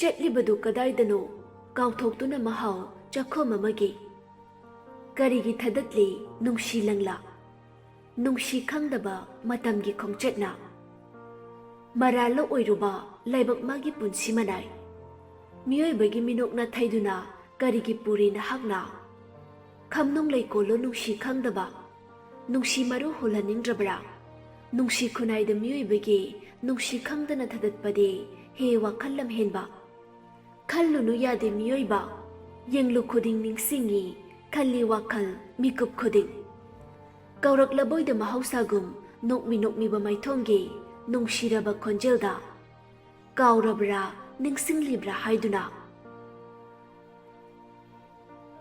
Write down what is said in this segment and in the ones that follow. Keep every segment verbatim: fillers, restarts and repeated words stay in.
ꯆꯠꯂꯤꯕꯗꯨ ꯀꯗꯥꯏꯗꯅꯣ ꯀꯥꯎꯊꯣꯛꯇꯨꯅ ꯃꯍꯥꯎ ꯆꯥꯛꯈꯣꯝ ꯑꯃꯒꯤ꯫ ꯀꯔꯤꯒꯤ ꯊꯗꯠꯂꯤ ꯅꯨꯡꯁꯤ ꯂꯪꯂꯥ? ꯅꯨꯡꯁꯤ ꯈꯪꯗꯕ ꯃꯇꯝꯒꯤ ꯈꯣꯡꯆꯠꯅ꯫ ꯃꯔꯥꯜꯂ ꯑꯣꯏꯔꯨꯕ ꯂꯥꯏꯕꯛ ꯃꯥꯒꯤ ꯄꯨꯟꯁꯤ ꯃꯅꯥꯏ꯫ ꯃꯤꯑꯣꯏꯕꯒꯤ ꯃꯤꯅꯣꯛꯅ ꯊꯩꯗꯨꯅ ꯀꯔꯤꯒꯤ ꯄꯨꯔꯤ ꯅꯍꯥꯛꯅ? ꯈꯝꯅꯨꯡ ꯂꯩꯀꯣꯜꯂꯣ ꯅꯨꯡꯁꯤ ꯈꯪꯗꯕ? ꯅꯨꯡꯁꯤ ꯃꯔꯨ ꯍꯨꯜꯍꯟꯅꯤꯡꯗ꯭ꯔꯕ꯭ꯔꯥ? ꯅꯨꯡꯁꯤ ꯈꯨꯅꯥꯏꯗ ꯃꯤꯑꯣꯏꯕꯒꯤ ꯅꯨꯡꯁꯤ ꯈꯪꯗꯅ ꯊꯗꯠꯄꯗꯤ ꯍꯦ ꯋꯥꯈꯜ ꯂꯝꯍꯦꯟꯕ꯫ ꯈꯜꯂꯨꯅꯨ ꯌꯥꯗꯦ ꯃꯤꯑꯣꯏꯕ, ꯌꯦꯡꯂꯨ ꯈꯨꯗꯤꯡ ꯅꯤꯡꯁꯤꯡꯉꯤ, ꯈꯜꯂꯤ ꯋꯥꯈꯜ ꯃꯤꯀꯨꯞ ꯈꯨꯗꯤꯡ꯫ ꯀꯧꯔꯛꯂꯕꯣꯏꯗ ꯃꯍꯧꯁꯥꯒꯨꯝ ꯅꯣꯛꯃꯤ ꯅꯣꯛꯃꯤꯕ ꯃꯥꯏꯊꯣꯡꯒꯤ ꯅꯨꯡꯁꯤꯔꯕ ꯈꯣꯟꯖꯦꯜꯗ꯫ ꯀꯥꯎꯔꯕ꯭ꯔꯥ, ꯅꯤꯡꯁꯤꯡꯂꯤꯕ꯭ꯔꯥ ꯍꯥꯏꯗꯨꯅ꯫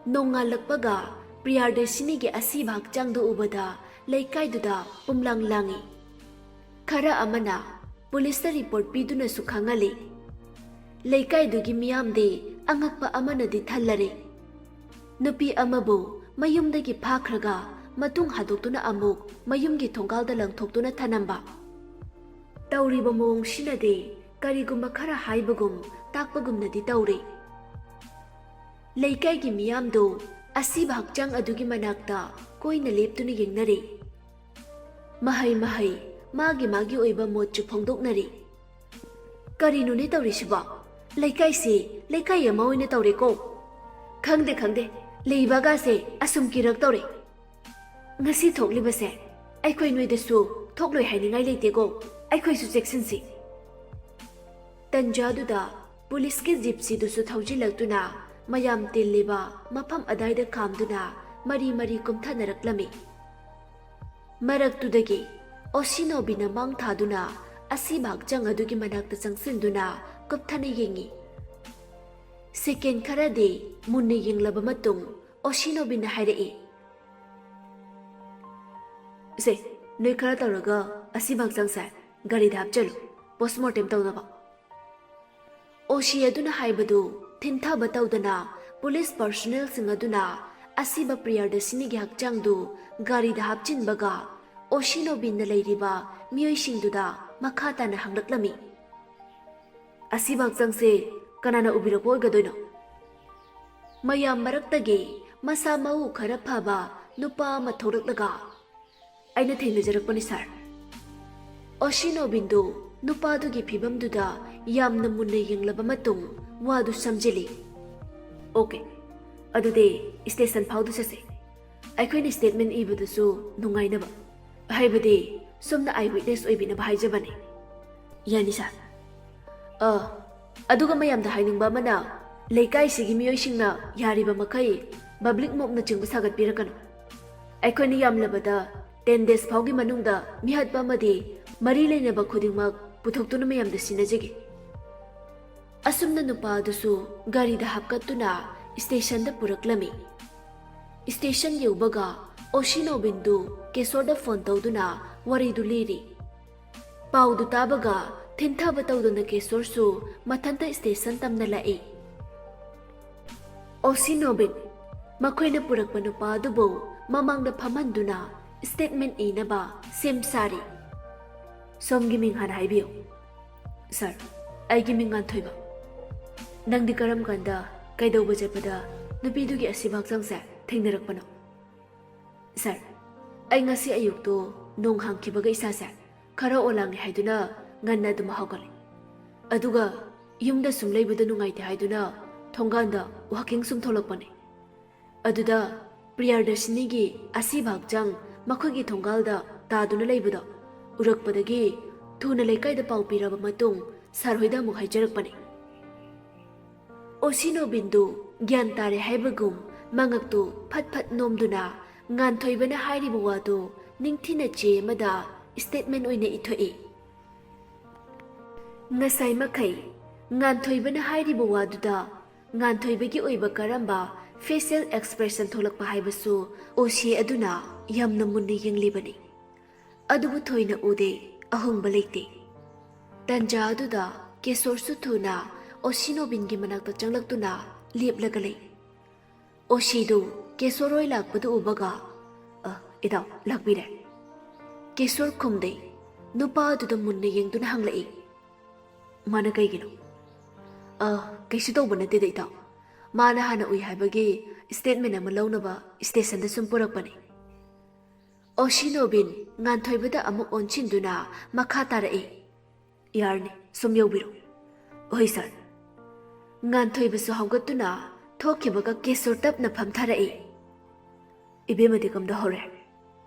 ꯅꯣꯡꯉꯥꯜꯂꯛꯄꯒ ꯄ꯭ꯔꯤꯌꯥꯗꯔꯁꯤꯅꯤꯒꯤ ꯑꯁꯤꯕ ꯍꯛꯆꯥꯡꯗꯨ ꯎꯕꯗ ꯂꯩꯀꯥꯏꯗꯨꯗ ꯄꯨꯝꯂꯥꯡ ꯂꯥꯡꯏ꯫ ꯈꯔ ꯑꯃꯅ ꯄꯨꯂꯤꯁꯇ ꯔꯤꯄꯣꯔꯠ ꯄꯤꯗꯨꯅꯁꯨ ꯈꯪꯍꯜꯂꯤ꯫ ꯂꯩꯀꯥꯏꯗꯨꯒꯤ ꯃꯤꯌꯥꯝꯗꯤ ꯑꯉꯛꯄ ꯑꯃꯅꯗꯤ ꯊꯜꯂꯔꯦ꯫ ꯅꯨꯄꯤ ꯑꯃꯕꯨ ꯃꯌꯨꯝꯗꯒꯤ ꯐꯥꯈ꯭ꯔꯒ ꯃꯇꯨꯡ ꯍꯥꯗꯣꯛꯇꯨꯅ ꯑꯃꯨꯛ ꯃꯌꯨꯝꯒꯤ ꯊꯣꯡꯒꯥꯜꯗ ꯂꯪꯊꯣꯛꯇꯨꯅ ꯊꯅꯝꯕ꯫ ꯇꯧꯔꯤꯕ ꯃꯑꯣꯡꯁꯤꯅꯗꯤ ꯀꯔꯤꯒꯨꯝꯕ ꯈꯔ ꯍꯥꯏꯕꯒꯨꯝ ꯇꯥꯛꯄꯒꯨꯝꯅꯗꯤ ꯇꯧꯔꯦ꯫ ꯂꯩꯀꯥꯏꯒꯤ ꯃꯤꯌꯥꯝꯗꯨ ꯑꯁꯤꯕ ꯍꯛꯆꯥꯡ ꯑꯗꯨꯒꯤ ꯃꯅꯥꯛꯇ ꯀꯣꯏꯅ ꯂꯦꯞꯇꯨꯅ ꯌꯦꯡꯅꯔꯤ꯫ ꯃꯍꯩ ꯃꯍꯩ ꯃꯥꯒꯤ ꯃꯥꯒꯤ ꯑꯣꯏꯕ ꯃꯣꯠꯁꯨ ꯐꯣꯡꯗꯣꯛꯅꯔꯤ꯫ ꯀꯔꯤꯅꯣꯅꯦ ꯇꯧꯔꯤꯁꯤꯕꯣ? ꯂꯩꯀꯥꯏꯁꯤ ꯂꯩꯀꯥꯏ ꯑꯃ ꯑꯣꯏꯅ ꯇꯧꯔꯦꯀꯣ꯫ ꯈꯪꯗꯦ ꯈꯪꯗꯦ, ꯂꯩꯕꯒꯥꯁꯦ ꯑꯁꯨꯝ ꯀꯤꯔꯛꯇꯧꯔꯦ꯫ ꯉꯁꯤ ꯊꯣꯛꯂꯤꯕꯁꯦ ꯑꯩꯈꯣꯏ ꯅꯣꯏꯗꯁꯨ ꯊꯣꯛꯂꯣꯏ ꯍꯥꯏꯅꯤꯡꯉꯥꯏ ꯂꯩꯇꯦꯀꯣ꯫ ꯑꯩꯈꯣꯏꯁꯨ ꯆꯦꯛꯁꯤꯟꯁꯤ꯫ ꯇꯟꯖꯥꯗꯨꯗ ꯄꯨꯂꯤꯁꯀꯤ ꯖꯤꯞꯁꯤꯗꯨꯁꯨ ꯊꯧꯖꯤꯜꯂꯛꯇꯨꯅ ꯃꯌꯥꯝ ꯇꯤꯜꯂꯤꯕ ꯃꯐꯝ ꯑꯗꯥꯏꯗ ꯈꯥꯝꯗꯨꯅ ꯃꯔꯤ ꯃꯔꯤ ꯀꯨꯝꯊꯅꯔꯛꯂꯝꯃꯤ꯫ ꯃꯔꯛꯇꯨꯗꯒꯤ ꯑꯣꯁꯤꯅꯣꯕꯤꯅ ꯃꯥꯡ ꯊꯥꯗꯨꯅ ꯑꯁꯤꯕ ꯍꯛꯆꯥꯡ ꯑꯗꯨꯒꯤ ꯃꯅꯥꯛꯇ ꯆꯪꯁꯤꯟꯗꯨꯅ ꯀꯨꯞꯊꯅ ꯌꯦꯡꯉꯤ꯫ ꯁꯦꯀꯦꯟ ꯈꯔꯗꯤ ꯃꯨꯟꯅ ꯌꯦꯡꯂꯕ ꯃꯇꯨꯡ ꯑꯣꯁꯤꯅꯣꯕꯤꯅ ꯍꯥꯏꯔꯛꯏ, "ꯁꯦ, ꯅꯣꯏ ꯈꯔ ꯇꯧꯔꯒ ꯑꯁꯤꯕ ꯍꯛꯆꯥꯡꯁꯦ ꯒꯥꯔꯤꯗ ꯍꯥꯞꯆꯜꯂꯨ, ꯄꯣꯁꯃꯣꯔꯇꯦꯝ ꯇꯧꯅꯕ꯫" ꯑꯣꯁꯤ ꯑꯗꯨꯅ ꯍꯥꯏꯕꯗꯨ ꯊꯤꯟꯊꯕ ꯇꯧꯗꯅ ꯄꯨꯂꯤꯁ ꯄꯔꯁꯣꯅꯦꯜꯁꯤꯡ ꯑꯗꯨꯅ ꯑꯁꯤꯕ ꯄ꯭ꯔꯤꯌꯥꯗꯔꯁꯤꯅꯤꯒꯤ ꯍꯛꯆꯥꯡꯗꯨ ꯒꯥꯔꯤꯗ ꯍꯥꯞꯆꯤꯟꯕꯒ ꯑꯣꯁꯤꯅꯣꯕꯤꯟꯅ ꯂꯩꯔꯤꯕ ꯃꯤꯑꯣꯏꯁꯤꯡꯗꯨꯗ ꯃꯈꯥ ꯇꯥꯅ ꯍꯪꯂꯛꯂꯝꯃꯤ꯫ "ꯑꯁꯤꯕ ꯍꯛꯆꯥꯡꯁꯦ ꯀꯅꯥꯅ ꯎꯕꯤꯔꯛꯄ ꯑꯣꯏꯒꯗꯣꯏꯅꯣ? ꯃꯌꯥꯝ ꯃꯔꯛꯇꯒꯤ ꯃꯁꯥ ꯃꯎ ꯈꯔ ꯐꯕ ꯅꯨꯄꯥ ꯑꯃ ꯊꯣꯛꯂꯛꯂꯒ, "ꯑꯩꯅ ꯊꯦꯡꯅꯖꯔꯛꯄꯅꯤ, ꯁꯥꯔ꯫ ꯑꯣꯁꯤꯅꯣꯕꯤꯟꯗꯨ ꯅꯨꯄꯥꯗꯨꯒꯤ ꯐꯤꯕꯝꯗꯨꯗ ꯌꯥꯝꯅ ꯃꯨꯟꯅ ꯌꯦꯡꯂꯕ ꯃꯇꯨꯡ ꯋꯥꯗꯨ ꯁꯝꯖꯤꯜꯂꯤ꯫ "ꯑꯣꯀꯦ, ꯑꯗꯨꯗꯤ ꯁ꯭ꯇꯦꯁꯟ ꯐꯥꯎꯗꯨ ꯆꯠꯁꯦ꯫ ꯑꯩꯈꯣꯏꯅ ꯁ꯭ꯇꯦꯠꯃꯦꯟ ꯏꯕꯗꯨꯁꯨ ꯅꯨꯡꯉꯥꯏꯅꯕ, ꯍꯥꯏꯕꯗꯤ ꯁꯣꯝꯅ ꯑꯥꯏ ꯋꯤꯠꯅꯦꯁ ꯑꯣꯏꯕꯤꯅꯕ ꯍꯥꯏꯖꯕꯅꯤ꯫" "ꯌꯥꯅꯤ, ꯁꯥꯔ꯫ ꯑ, ꯑꯗꯨꯒ ꯃꯌꯥꯝꯗ ꯍꯥꯏꯅꯤꯡꯕ ꯑꯃꯅ, ꯂꯩꯀꯥꯏꯁꯤꯒꯤ ꯃꯤꯑꯣꯏꯁꯤꯡꯅ ꯌꯥꯔꯤꯕ ꯃꯈꯩ ꯄꯕ꯭ꯂꯤꯛ ꯃꯣꯞꯅꯆꯤꯡꯕ ꯁꯥꯒꯠꯄꯤꯔꯛꯀꯅꯨ꯫ ꯑꯩꯈꯣꯏꯅ ꯌꯥꯝꯂꯕꯗ ꯇꯦꯟ ꯗꯦꯖ ꯐꯥꯎꯒꯤ ꯃꯅꯨꯡꯗ ꯃꯤꯍꯥꯠꯄ ꯑꯃꯗꯤ ꯃꯔꯤ ꯂꯩꯅꯕ ꯈꯨꯗꯤꯡꯃꯛ ꯄꯨꯊꯣꯛꯇꯨꯅ ꯃꯌꯥꯝꯗ ꯁꯤꯟꯅꯖꯒꯦ꯫" ꯑꯁꯨꯝꯅ ꯅꯨꯄꯥ ꯑꯗꯨꯁꯨ ꯒꯥꯔꯤꯗ ꯍꯥꯞꯀꯠꯇꯨꯅ ꯁ꯭ꯇꯦꯁꯟꯗ ꯄꯨꯔꯛꯂꯝꯃꯤ꯫ ꯁ꯭ꯇꯦꯁꯟ ꯌꯧꯕꯒ ꯑꯣꯁꯤꯅꯣꯕꯤꯟꯗꯨ ꯀꯦꯁꯣꯔꯗ ꯐꯣꯟ ꯇꯧꯗꯨꯅ ꯋꯥꯔꯤꯗꯨ ꯂꯤꯔꯤ꯫ ꯄꯥꯎꯗꯨ ꯇꯥꯕꯒ ꯊꯤꯟꯊꯕ ꯇꯧꯗꯅ ꯀꯦꯁꯣꯔꯁꯨ ꯃꯊꯟꯇ ꯁ꯭ꯇꯦꯁꯟ ꯇꯝꯅ ꯂꯥꯛꯏ꯫ ꯑꯣꯁꯤꯅꯣꯕꯤꯟ ꯃꯈꯣꯏꯅ ꯄꯨꯔꯛꯄ ꯅꯨꯄꯥ ꯑꯗꯨꯕꯨ ꯃꯃꯥꯡꯗ ꯐꯝꯍꯟꯗꯨꯅ ꯁ꯭ꯇꯦꯠꯃꯦꯟ ꯏꯅꯕ ꯁꯦꯝ ꯁꯥꯔꯤ꯫ "ꯁꯣꯝꯒꯤ ꯃꯤꯡ ꯍꯥꯟꯅ ꯍꯥꯏꯕꯤꯌꯨ꯫" "ꯁꯥꯔ, ꯑꯩꯒꯤ ꯃꯤꯡ ꯉꯥꯟꯊꯣꯏꯕ꯫" "ꯅꯪꯗꯤ ꯀꯔꯝ ꯀꯥꯟꯗ ꯀꯩꯗꯧꯕ ꯆꯠꯄꯗ ꯅꯨꯄꯤꯗꯨꯒꯤ ꯑꯁꯤꯕ ꯍꯛꯆꯥꯡꯁꯦ ꯊꯦꯡꯅꯔꯛꯄꯅꯣ?" "ꯁꯥꯔ, ꯑꯩ ꯉꯁꯤ ꯑꯌꯨꯛꯇꯣ ꯅꯣꯡ ꯍꯥꯡꯈꯤꯕꯒ ꯏꯁꯥꯁꯦ ꯈꯔ ꯑꯣꯂꯥꯡꯉꯦ ꯍꯥꯏꯗꯨꯅ ꯉꯟꯅ ꯑꯗꯨꯝ ꯍꯧꯒꯠꯂꯦ꯫ ꯑꯗꯨꯒ ꯌꯨꯝꯗ ꯁꯨꯝ ꯂꯩꯕꯗ ꯅꯨꯡꯉꯥꯏꯇꯦ ꯍꯥꯏꯗꯨꯅ ꯊꯣꯡꯒꯥꯟꯗ ꯋꯥꯀꯤꯡ ꯁꯨꯝ ꯊꯣꯛꯂꯛꯄꯅꯦ꯫ ꯑꯗꯨꯗ ꯄ꯭ꯔꯤꯌꯥꯗꯔꯁꯤꯅꯤꯒꯤ ꯑꯁꯤꯕ ꯍꯛꯆꯥꯡ ꯃꯈꯣꯏꯒꯤ ꯊꯣꯡꯒꯥꯜꯗ ꯇꯥꯗꯨꯅ ꯂꯩꯕꯗꯣ ꯎꯔꯛꯄꯗꯒꯤ ꯊꯨꯅ ꯂꯩꯀꯥꯏꯗ ꯄꯥꯎ ꯄꯤꯔꯕ ꯃꯇꯨꯡ ꯁꯥꯔ ꯍꯣꯏꯗ ꯑꯃꯨꯛ ꯍꯥꯏꯖꯔꯛꯄꯅꯦ꯫" ꯑꯣꯁꯤꯅꯣꯕꯤꯟꯗꯨ ꯒ꯭ꯌꯥꯟ ꯇꯥꯔꯦ ꯍꯥꯏꯕꯒꯨꯝ ꯃꯉꯛꯇꯨ ꯐꯠ ꯐꯠ ꯅꯣꯝꯗꯨꯅ ꯉꯥꯟꯊꯣꯏꯕꯅ ꯍꯥꯏꯔꯤꯕ ꯋꯥꯗꯨ ꯅꯤꯡꯊꯤꯅ ꯆꯦ ꯑꯃꯗ ꯁ꯭ꯇꯦꯠꯃꯦꯟ ꯑꯣꯏꯅ ꯏꯊꯣꯛꯏ꯫ ꯉꯁꯥꯏ ꯃꯈꯩ ꯉꯥꯟꯊꯣꯏꯕꯅ ꯍꯥꯏꯔꯤꯕ ꯋꯥꯗꯨꯗ ꯉꯥꯟꯊꯣꯏꯕꯒꯤ ꯑꯣꯏꯕ ꯀꯔꯝꯕ ꯐꯦꯁꯤꯌꯦꯜ ꯑꯦꯛꯁꯄ꯭ꯔꯦꯁꯟ ꯊꯣꯛꯂꯛꯄ ꯍꯥꯏꯕꯁꯨ ꯑꯣꯁꯤ ꯑꯗꯨꯅ ꯌꯥꯝꯅ ꯃꯨꯟꯅ ꯌꯦꯡꯂꯤꯕꯅꯤ꯫ ꯑꯗꯨꯕꯨ ꯊꯣꯏꯅ ꯎꯗꯦ, ꯑꯍꯣꯡꯕ ꯂꯩꯇꯦ꯫ ꯇꯟꯖꯥ ꯑꯗꯨꯗ ꯀꯦꯁꯣꯔꯁꯨ ꯊꯨꯅ ꯑꯣꯁꯤꯅꯣꯕꯤꯟꯒꯤ ꯃꯅꯥꯛꯇ ꯆꯪꯂꯛꯇꯨꯅ ꯂꯦꯞꯂꯒ ꯂꯩ꯫ ꯑꯣꯁꯤꯗꯨ ꯀꯦꯁꯣꯔ ꯍꯣꯏ ꯂꯥꯛꯄꯗꯨ ꯎꯕꯒ, "ꯑ, ꯏꯇꯥꯎ, ꯂꯥꯛꯄꯤꯔꯦ?" ꯀꯦꯁꯣꯔ ꯈꯨꯝꯗꯦ꯫ ꯅꯨꯄꯥ ꯑꯗꯨꯗ ꯃꯨꯟꯅ ꯌꯦꯡꯗꯨꯅ ꯍꯪꯂꯛꯏ, "ꯃꯥꯅ ꯀꯩꯒꯤꯅꯣ?" ꯑ, ꯀꯩꯁꯨ ꯇꯧꯕ ꯅꯠꯇꯦꯗ, ꯏꯇꯥꯎ꯫ ꯃꯥꯅ ꯍꯥꯟꯅ ꯎꯏ ꯍꯥꯏꯕꯒꯤ statement ꯑꯃ ꯂꯧꯅꯕ stationꯗ ꯁꯨꯝ ꯄꯨꯔꯛꯄꯅꯤ꯫ ꯑꯣꯁꯤ ꯅꯣꯕꯤꯟ ꯉꯥꯟꯊꯣꯏꯕꯗ ꯑꯃꯨꯛ ꯑꯣꯟꯁꯤꯟꯗꯨꯅ ꯃꯈꯥ ꯇꯥꯔꯛꯏ꯫ "ꯌꯥꯔꯅꯤ, ꯁꯨꯝ ꯌꯧꯕꯤꯔꯣ꯫" "ꯍꯣꯏ, ꯁꯥꯔ꯫" ꯉꯥꯟꯊꯣꯏꯕꯁꯨ ꯍꯧꯒꯠꯇꯨꯅ ꯊꯣꯛꯈꯤꯕꯒ ꯀꯦꯁꯣꯔ ꯇꯞꯅ ꯐꯝꯊꯔꯛꯏ꯫ "ꯏꯕꯦꯝꯃꯗꯤ ꯀꯝꯗꯧꯍꯧꯔꯦ?"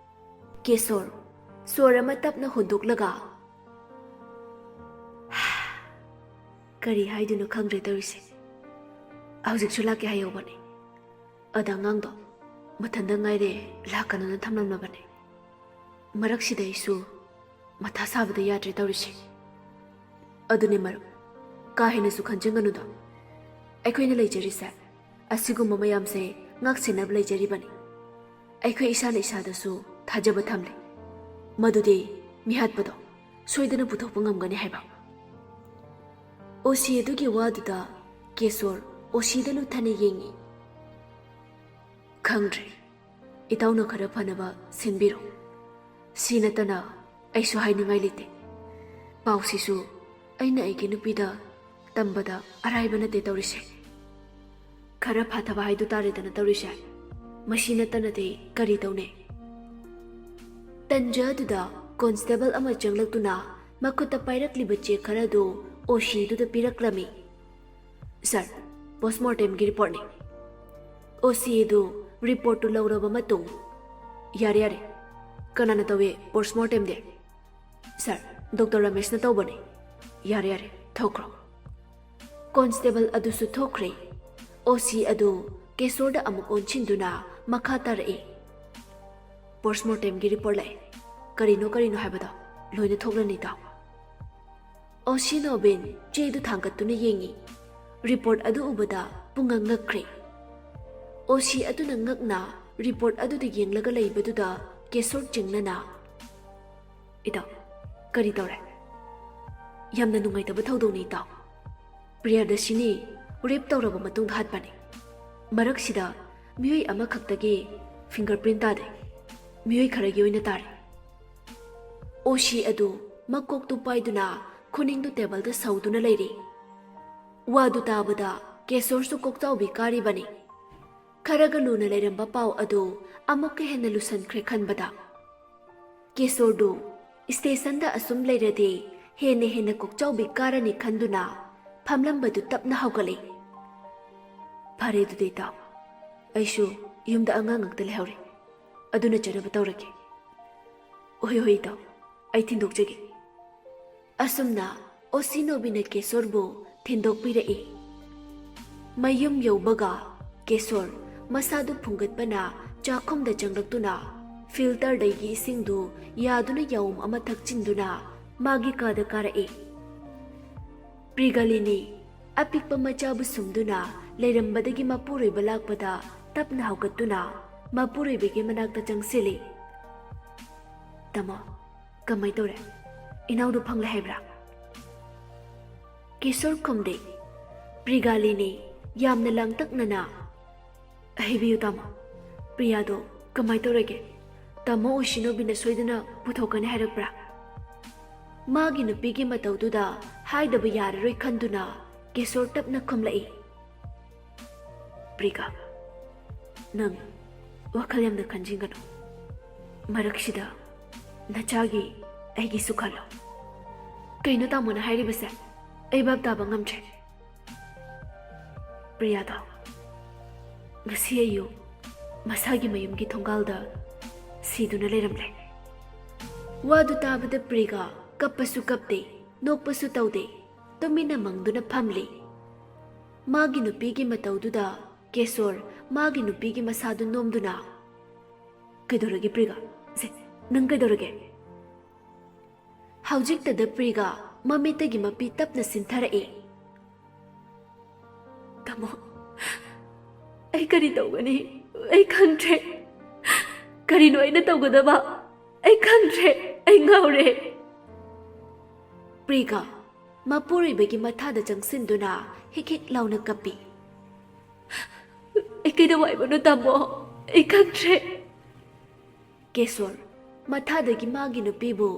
ꯀꯦꯁꯣꯔ ꯁꯣꯔ ꯑꯃ ꯇꯞꯅ ꯍꯣꯟꯗꯣꯛꯂꯒ, "ꯀꯔꯤ ꯍꯥꯏꯗꯣꯏꯅꯣ ꯈꯪꯗ꯭ꯔꯦ ꯇꯧꯔꯤꯁꯦ꯫ ꯍꯧꯖꯤꯛꯁꯨ ꯂꯥꯛꯀꯦ ꯍꯥꯏꯍꯧꯕꯅꯦ꯫ ꯑꯗ ꯑꯉꯥꯡꯗꯣ ꯃꯊꯟꯇ ꯉꯥꯏꯔꯦ, ꯂꯥꯛꯀꯅꯨꯅ ꯊꯝꯂꯝꯂꯕꯅꯦ꯫ ꯃꯔꯛꯁꯤꯗ ꯑꯩꯁꯨ ꯃꯊꯥ ꯁꯥꯕꯗ ꯌꯥꯗ꯭ꯔꯦ ꯇꯧꯔꯤꯁꯦ꯫" "ꯑꯗꯨꯅꯦ ꯃꯔꯨꯞ, ꯀꯥ ꯍꯦꯟꯅꯁꯨ ꯈꯟꯖꯤꯟꯒꯅꯨꯗ꯫ ꯑꯩꯈꯣꯏꯅ ꯂꯩꯖꯔꯤꯁꯦ ꯑꯁꯤꯒꯨꯝꯕ ꯃꯌꯥꯝꯁꯦ ꯉꯥꯛꯁꯦꯟꯅꯕ ꯂꯩꯖꯔꯤꯕꯅꯤ꯫ ꯑꯩꯈꯣꯏ ꯏꯁꯥꯅ ꯏꯁꯥꯗꯁꯨ ꯊꯥꯖꯕ ꯊꯝꯂꯤ, ꯃꯗꯨꯗꯤ ꯃꯤꯍꯥꯠꯄꯗꯣ ꯁꯣꯏꯗꯅ ꯄꯨꯊꯣꯛꯄ ꯉꯝꯒꯅꯤ ꯍꯥꯏꯕ꯫" ꯑꯣꯁꯤ ꯑꯗꯨꯒꯤ ꯋꯥꯗꯨꯗ ꯀꯦꯁꯣꯔ ꯑꯣꯁꯤꯗ ꯂꯨꯊꯅ ꯌꯦꯡꯉꯤ꯫ "ꯈꯪꯗ꯭ꯔꯦ, ꯏꯇꯥꯎꯅ ꯈꯔ ꯐꯅꯕ ꯁꯤꯟꯕꯤꯔꯣ꯫ ꯁꯤ ꯅꯠꯇꯅ ꯑꯩꯁꯨ ꯍꯥꯏꯅꯤꯡꯉꯥꯏ ꯂꯩꯇꯦ꯫ ꯄꯥꯎꯁꯤꯁꯨ ꯑꯩꯅ ꯑꯩꯒꯤ ꯅꯨꯄꯤꯗ ꯇꯝꯕꯗ ꯑꯔꯥꯏꯕ ꯅꯠꯇꯦ ꯇꯧꯔꯤꯁꯦ꯫ ꯈꯔ ꯐꯥꯊꯕ ꯍꯥꯏꯗꯨ ꯇꯥꯔꯦꯗꯅ ꯇꯧꯔꯤꯁꯦ꯫ ꯃꯁꯤ ꯅꯠꯇꯅꯗꯤ ꯀꯔꯤ ꯇꯧꯅꯤ?" ꯇꯟꯖꯥ ꯑꯗꯨꯗ ꯀꯣꯟꯁꯇꯦꯕꯜ ꯑꯃ ꯆꯪꯂꯛꯇꯨꯅ ꯃꯈꯨꯠꯇ ꯄꯥꯏꯔꯛꯂꯤꯕ ꯆꯦ ꯈꯔꯗꯨ ꯑꯣꯁꯤꯗꯨꯗ ꯄꯤꯔꯛꯂꯝꯃꯤ꯫ "ꯁꯥꯔ, ꯄꯣꯁꯃꯣꯔꯇꯦꯝꯒꯤ ꯔꯤꯄꯣꯔꯠꯅꯤ꯫" ꯑꯣꯁꯤ ꯑꯗꯨ ꯔꯤꯄꯣꯔꯠꯇꯨ ꯂꯧꯔꯕ ꯃꯇꯨꯡ, "ꯌꯥꯔꯦ, ꯌꯥꯔꯦ꯫ ꯀꯅꯥꯅ ꯇꯧꯏ ꯄꯣꯁꯃꯣꯔꯇꯦꯝꯗꯤ?" "ꯁꯥꯔ, ꯗꯣꯛꯇꯔ ꯔꯃꯦꯁꯅ ꯇꯧꯕꯅꯤ꯫" "ꯌꯥꯔꯦ, ꯌꯥꯔꯦ, ꯊꯣꯛꯈ꯭ꯔꯣ꯫" ꯀꯣꯟꯁꯇꯦꯕꯜ ꯑꯗꯨꯁꯨ ꯊꯣꯛꯈ꯭ꯔꯦ꯫ ꯑꯣꯁꯤ ꯑꯗꯨ ꯀꯦꯁꯣꯔꯗ ꯑꯃꯨꯛ ꯑꯣꯟꯁꯤꯟꯗꯨꯅ ꯃꯈꯥ ꯇꯥꯔꯛꯏ꯫ "ꯄꯣꯁꯃꯣꯔꯇꯦꯝꯒꯤ ꯔꯤꯄꯣꯔꯠ ꯂꯥꯛꯑꯦ꯫ ꯀꯔꯤꯅꯣ ꯀꯔꯤꯅꯣ ꯍꯥꯏꯕꯗꯣ ꯂꯣꯏꯅ ꯊꯣꯛꯂꯅꯤꯗꯣ꯫" ꯑꯣꯁꯤ ꯅꯣꯕꯤꯟ ꯆꯦꯗꯨ ꯊꯥꯡꯒꯠꯇꯨꯅ ꯌꯦꯡꯉꯤ꯫ ꯔꯤꯄꯣꯔꯠ ꯑꯗꯨ ꯎꯕꯗ ꯄꯨꯡꯉꯛ ꯉꯛꯈ꯭ꯔꯦ꯫ ꯑꯣꯁꯤ ꯑꯗꯨꯅ ꯉꯛꯅ ꯔꯤꯄꯣꯔꯠ ꯑꯗꯨꯗ ꯌꯦꯡꯂꯒ ꯂꯩꯕꯗꯨꯗ ꯀꯦꯁꯣꯔ ꯆꯤꯡꯅꯅ, "ꯏꯇꯥꯎ, ꯀꯔꯤ ꯇꯧꯔꯦ?" "ꯌꯥꯝꯅ ꯅꯨꯡꯉꯥꯏꯇꯕ ꯊꯧꯗꯣꯛꯅꯤ, ꯏꯇꯥꯎ꯫ ꯄ꯭ꯔꯤꯌꯥꯗꯔꯁꯤꯅꯤ ꯔꯦꯞ ꯇꯧꯔꯕ ꯃꯇꯨꯡꯗ ꯍꯥꯠꯄꯅꯤ꯫ ꯃꯔꯛꯁꯤꯗ ꯃꯤꯑꯣꯏ ꯑꯃꯈꯛꯇꯒꯤ ꯐꯤꯡꯒꯔ ꯄ꯭ꯔꯤꯟ ꯇꯥꯗꯦ꯫ ꯃꯤꯑꯣꯏ ꯈꯔꯒꯤ ꯑꯣꯏꯅ ꯇꯥꯔꯦ꯫" ꯑꯣꯁꯤ ꯑꯗꯨ ꯃꯀꯣꯛꯇꯨ ꯄꯥꯏꯗꯨꯅ ꯈꯨꯅꯤꯡꯗꯨ ꯇꯦꯕꯜꯗ ꯁꯧꯗꯨꯅ ꯂꯩꯔꯤ꯫ ꯋꯥꯗꯨ ꯇꯥꯕꯗ ꯀꯦꯁꯣꯔꯁꯨ ꯀꯣꯛꯆꯥꯎꯕꯤ ꯀꯥꯔꯤꯕꯅꯤ꯫ ꯈꯔꯒ ꯂꯨꯅ ꯂꯩꯔꯝꯕ ꯄꯥꯎ ꯑꯗꯨ ꯑꯃꯨꯛꯀ ꯍꯦꯟꯅ ꯂꯨꯁꯟꯈ꯭ꯔꯦ ꯈꯟꯕꯗ꯫ ꯀꯦꯁꯣꯔꯗꯨ ꯁ꯭ꯇꯦꯁꯟꯗ ꯑꯁꯨꯝ ꯂꯩꯔꯗꯤ ꯍꯦꯟꯅ ꯍꯦꯟꯅ ꯀꯣꯛꯆꯥꯎꯕꯤ ꯀꯥꯔꯅꯤ ꯈꯟꯗꯨꯅ ꯐꯝꯂꯝꯕꯗꯨ ꯇꯞꯅ ꯍꯧꯒꯠꯂꯦ꯫ "ꯐꯔꯦ ꯑꯗꯨꯗꯤ ꯏꯇꯥꯎ, ꯑꯩꯁꯨ ꯌꯨꯝꯗ ꯑꯉꯥꯡ ꯉꯥꯛꯇ ꯂꯩꯍꯧꯔꯦ, ꯑꯗꯨꯅ ꯆꯠꯅꯕ ꯇꯧꯔꯒꯦ꯫" "ꯍꯣꯏ ꯍꯣꯏ ꯏꯇꯥꯎ, ꯑꯩ ꯊꯤꯟꯗꯣꯛꯆꯒꯦ꯫" ꯑꯁꯨꯝꯅ ꯑꯣꯁꯤꯅꯣꯕꯤꯅ ꯀꯦꯁꯣꯔꯕꯨ ꯊꯤꯟꯗꯣꯛꯄꯤꯔꯛꯏ꯫ ꯃꯌꯨꯝ ꯌꯧꯕꯒ ꯀꯦꯁꯣꯔ ꯃꯁꯥꯗꯨ ꯐꯨꯡꯒꯠꯄꯅ ꯆꯥꯛꯈꯨꯝꯗ ꯆꯪꯂꯛꯇꯨꯅ ꯐꯤꯜꯇꯔꯗꯒꯤ ꯏꯁꯤꯡꯗꯨ ꯌꯥꯗꯨꯅ ꯌꯥꯎꯝ ꯑꯃ ꯊꯛꯆꯤꯟꯗꯨꯅ ꯃꯥꯒꯤ ꯀꯥꯗ ꯀꯥꯔꯛꯏ꯫ ꯄ꯭ꯔꯤꯒꯥꯂꯤꯅꯤ ꯑꯄꯤꯛꯄ ꯃꯆꯥꯕꯨ ꯁꯨꯝꯗꯨꯅ ꯂꯩꯔꯝꯕꯗꯒꯤ ꯃꯄꯨꯔꯣꯏꯕ ꯂꯥꯛꯄꯗ ꯇꯞꯅ ꯍꯧꯒꯠꯇꯨꯅ ꯃꯄꯨꯔꯣꯏꯕꯒꯤ ꯃꯅꯥꯛꯇ ꯆꯪꯁꯤꯜꯂꯤ꯫ "ꯇꯥꯃꯣ, ꯀꯃꯥꯏ ꯇꯧꯔꯦ? ꯏꯅꯥꯎꯗꯨ ꯐꯪꯂꯦ ꯍꯥꯏꯕ꯭ꯔꯥ?" ꯀꯤꯁꯣꯔ ꯈꯨꯝꯗꯦ꯫ ꯄ꯭ꯔꯤꯒꯥꯂꯤꯅꯤ ꯌꯥꯝꯅ ꯂꯥꯡꯇꯛꯅꯅ, "ꯍꯥꯏꯕꯤꯌꯨ ꯇꯥꯃꯣ, ꯄ꯭ꯔꯤꯌꯥꯗꯣ ꯀꯃꯥꯏ ꯇꯧꯔꯒꯦ? ꯇꯥꯃꯣ ꯑꯣꯁꯤꯅꯣꯕꯤꯅ ꯁꯣꯏꯗꯅ ꯄꯨꯊꯣꯛꯀꯅꯤ ꯍꯥꯏꯔꯛꯄ꯭ꯔꯥ?" ꯃꯥꯒꯤ ꯅꯨꯄꯤꯒꯤ ꯃꯇꯧꯗꯨꯗ ꯍꯥꯏꯗꯕ ꯌꯥꯔꯔꯣꯏ ꯈꯟꯗꯨꯅ ꯀꯦꯁꯣꯔ ꯇꯞꯅ ꯈꯨꯝꯂꯛꯏ꯫ "ꯄ꯭ꯔꯤꯒꯥ, ꯅꯪ ꯋꯥꯈꯜ ꯌꯥꯝꯅ ꯈꯟꯖꯤꯟꯒꯅꯨ꯫ ꯃꯔꯛꯁꯤꯗ ꯅꯆꯥꯒꯤ ꯑꯩꯒꯤꯁꯨ ꯈꯜꯂꯣ꯫" "ꯀꯩꯅꯣ ꯇꯥꯃꯣꯅ ꯍꯥꯏꯔꯤꯕꯁꯦ? ꯑꯩ ꯚꯥꯞ ꯇꯥꯕ ꯉꯝꯗ꯭ꯔꯦ꯫" "ꯄ꯭ꯔꯤꯌꯥꯗꯣ ꯉꯁꯤ ꯑꯌꯨꯛ ꯃꯁꯥꯒꯤ ꯃꯌꯨꯝꯒꯤ ꯊꯣꯡꯒꯥꯜꯗ ꯁꯤꯗꯨꯅ ꯂꯩꯔꯝꯂꯦ꯫" ꯋꯥꯗꯨ ꯇꯥꯕꯗ ꯄ꯭ꯔꯤꯒꯥ ꯀꯞꯄꯁꯨ ꯀꯞꯇꯦ, ꯅꯣꯛꯄꯁꯨ ꯇꯧꯗꯦ, ꯇꯨꯃꯤꯟꯅ ꯃꯪꯗꯨꯅ ꯐꯝꯂꯤ꯫ ꯃꯥꯒꯤ ꯅꯨꯄꯤꯒꯤ ꯃꯇꯧꯗꯨꯗ ꯀꯦꯁꯣꯔ ꯃꯥꯒꯤ ꯅꯨꯄꯤꯒꯤ ꯃꯁꯥꯗꯨ ꯅꯣꯝꯗꯨꯅ, "ꯀꯩꯗꯧꯔꯒꯦ ꯄ꯭ꯔꯤꯒꯥ? ꯁꯦ, ꯅꯪ ꯀꯩꯗꯧꯔꯒꯦ?" ꯍꯧꯖꯤꯛꯇꯗ ꯄ꯭ꯔꯤꯒꯥ ꯃꯃꯤꯠꯇꯒꯤ ꯃꯄꯤ ꯇꯞꯅ ꯁꯤꯟꯊꯔꯛꯏ꯫ "ꯇꯥꯃꯣ, ꯑꯩ ꯀꯔꯤ ꯇꯧꯒꯅꯤ? ꯑꯩ ꯈꯪꯗ꯭ꯔꯦ꯫ ꯀꯔꯤꯅꯣ ꯑꯩꯅ ꯇꯧꯒꯗꯕ? ꯑꯩ ꯈꯪꯗ꯭ꯔꯦ꯫ ꯑꯩ ꯉꯥꯎꯔꯦ꯫" ꯄ꯭ꯔꯤꯒꯥ ꯃꯄꯨꯔꯣꯏꯕꯒꯤ ꯃꯊꯥꯗ ꯆꯪꯁꯤꯟꯗꯨꯅ ꯍꯤꯛ ꯍꯤꯛ ꯂꯥꯎꯅ ꯀꯞꯄꯤ꯫ "ꯑꯩ ꯀꯩꯗꯧ ꯍꯥꯏꯕꯅꯣ ꯇꯥꯃꯣ? ꯑꯩ ꯈꯪꯗ꯭ꯔꯦ꯫" ꯀꯦꯁꯣꯔ ꯃꯊꯥꯗꯒꯤ ꯃꯥꯒꯤ ꯅꯨꯄꯤꯕꯨ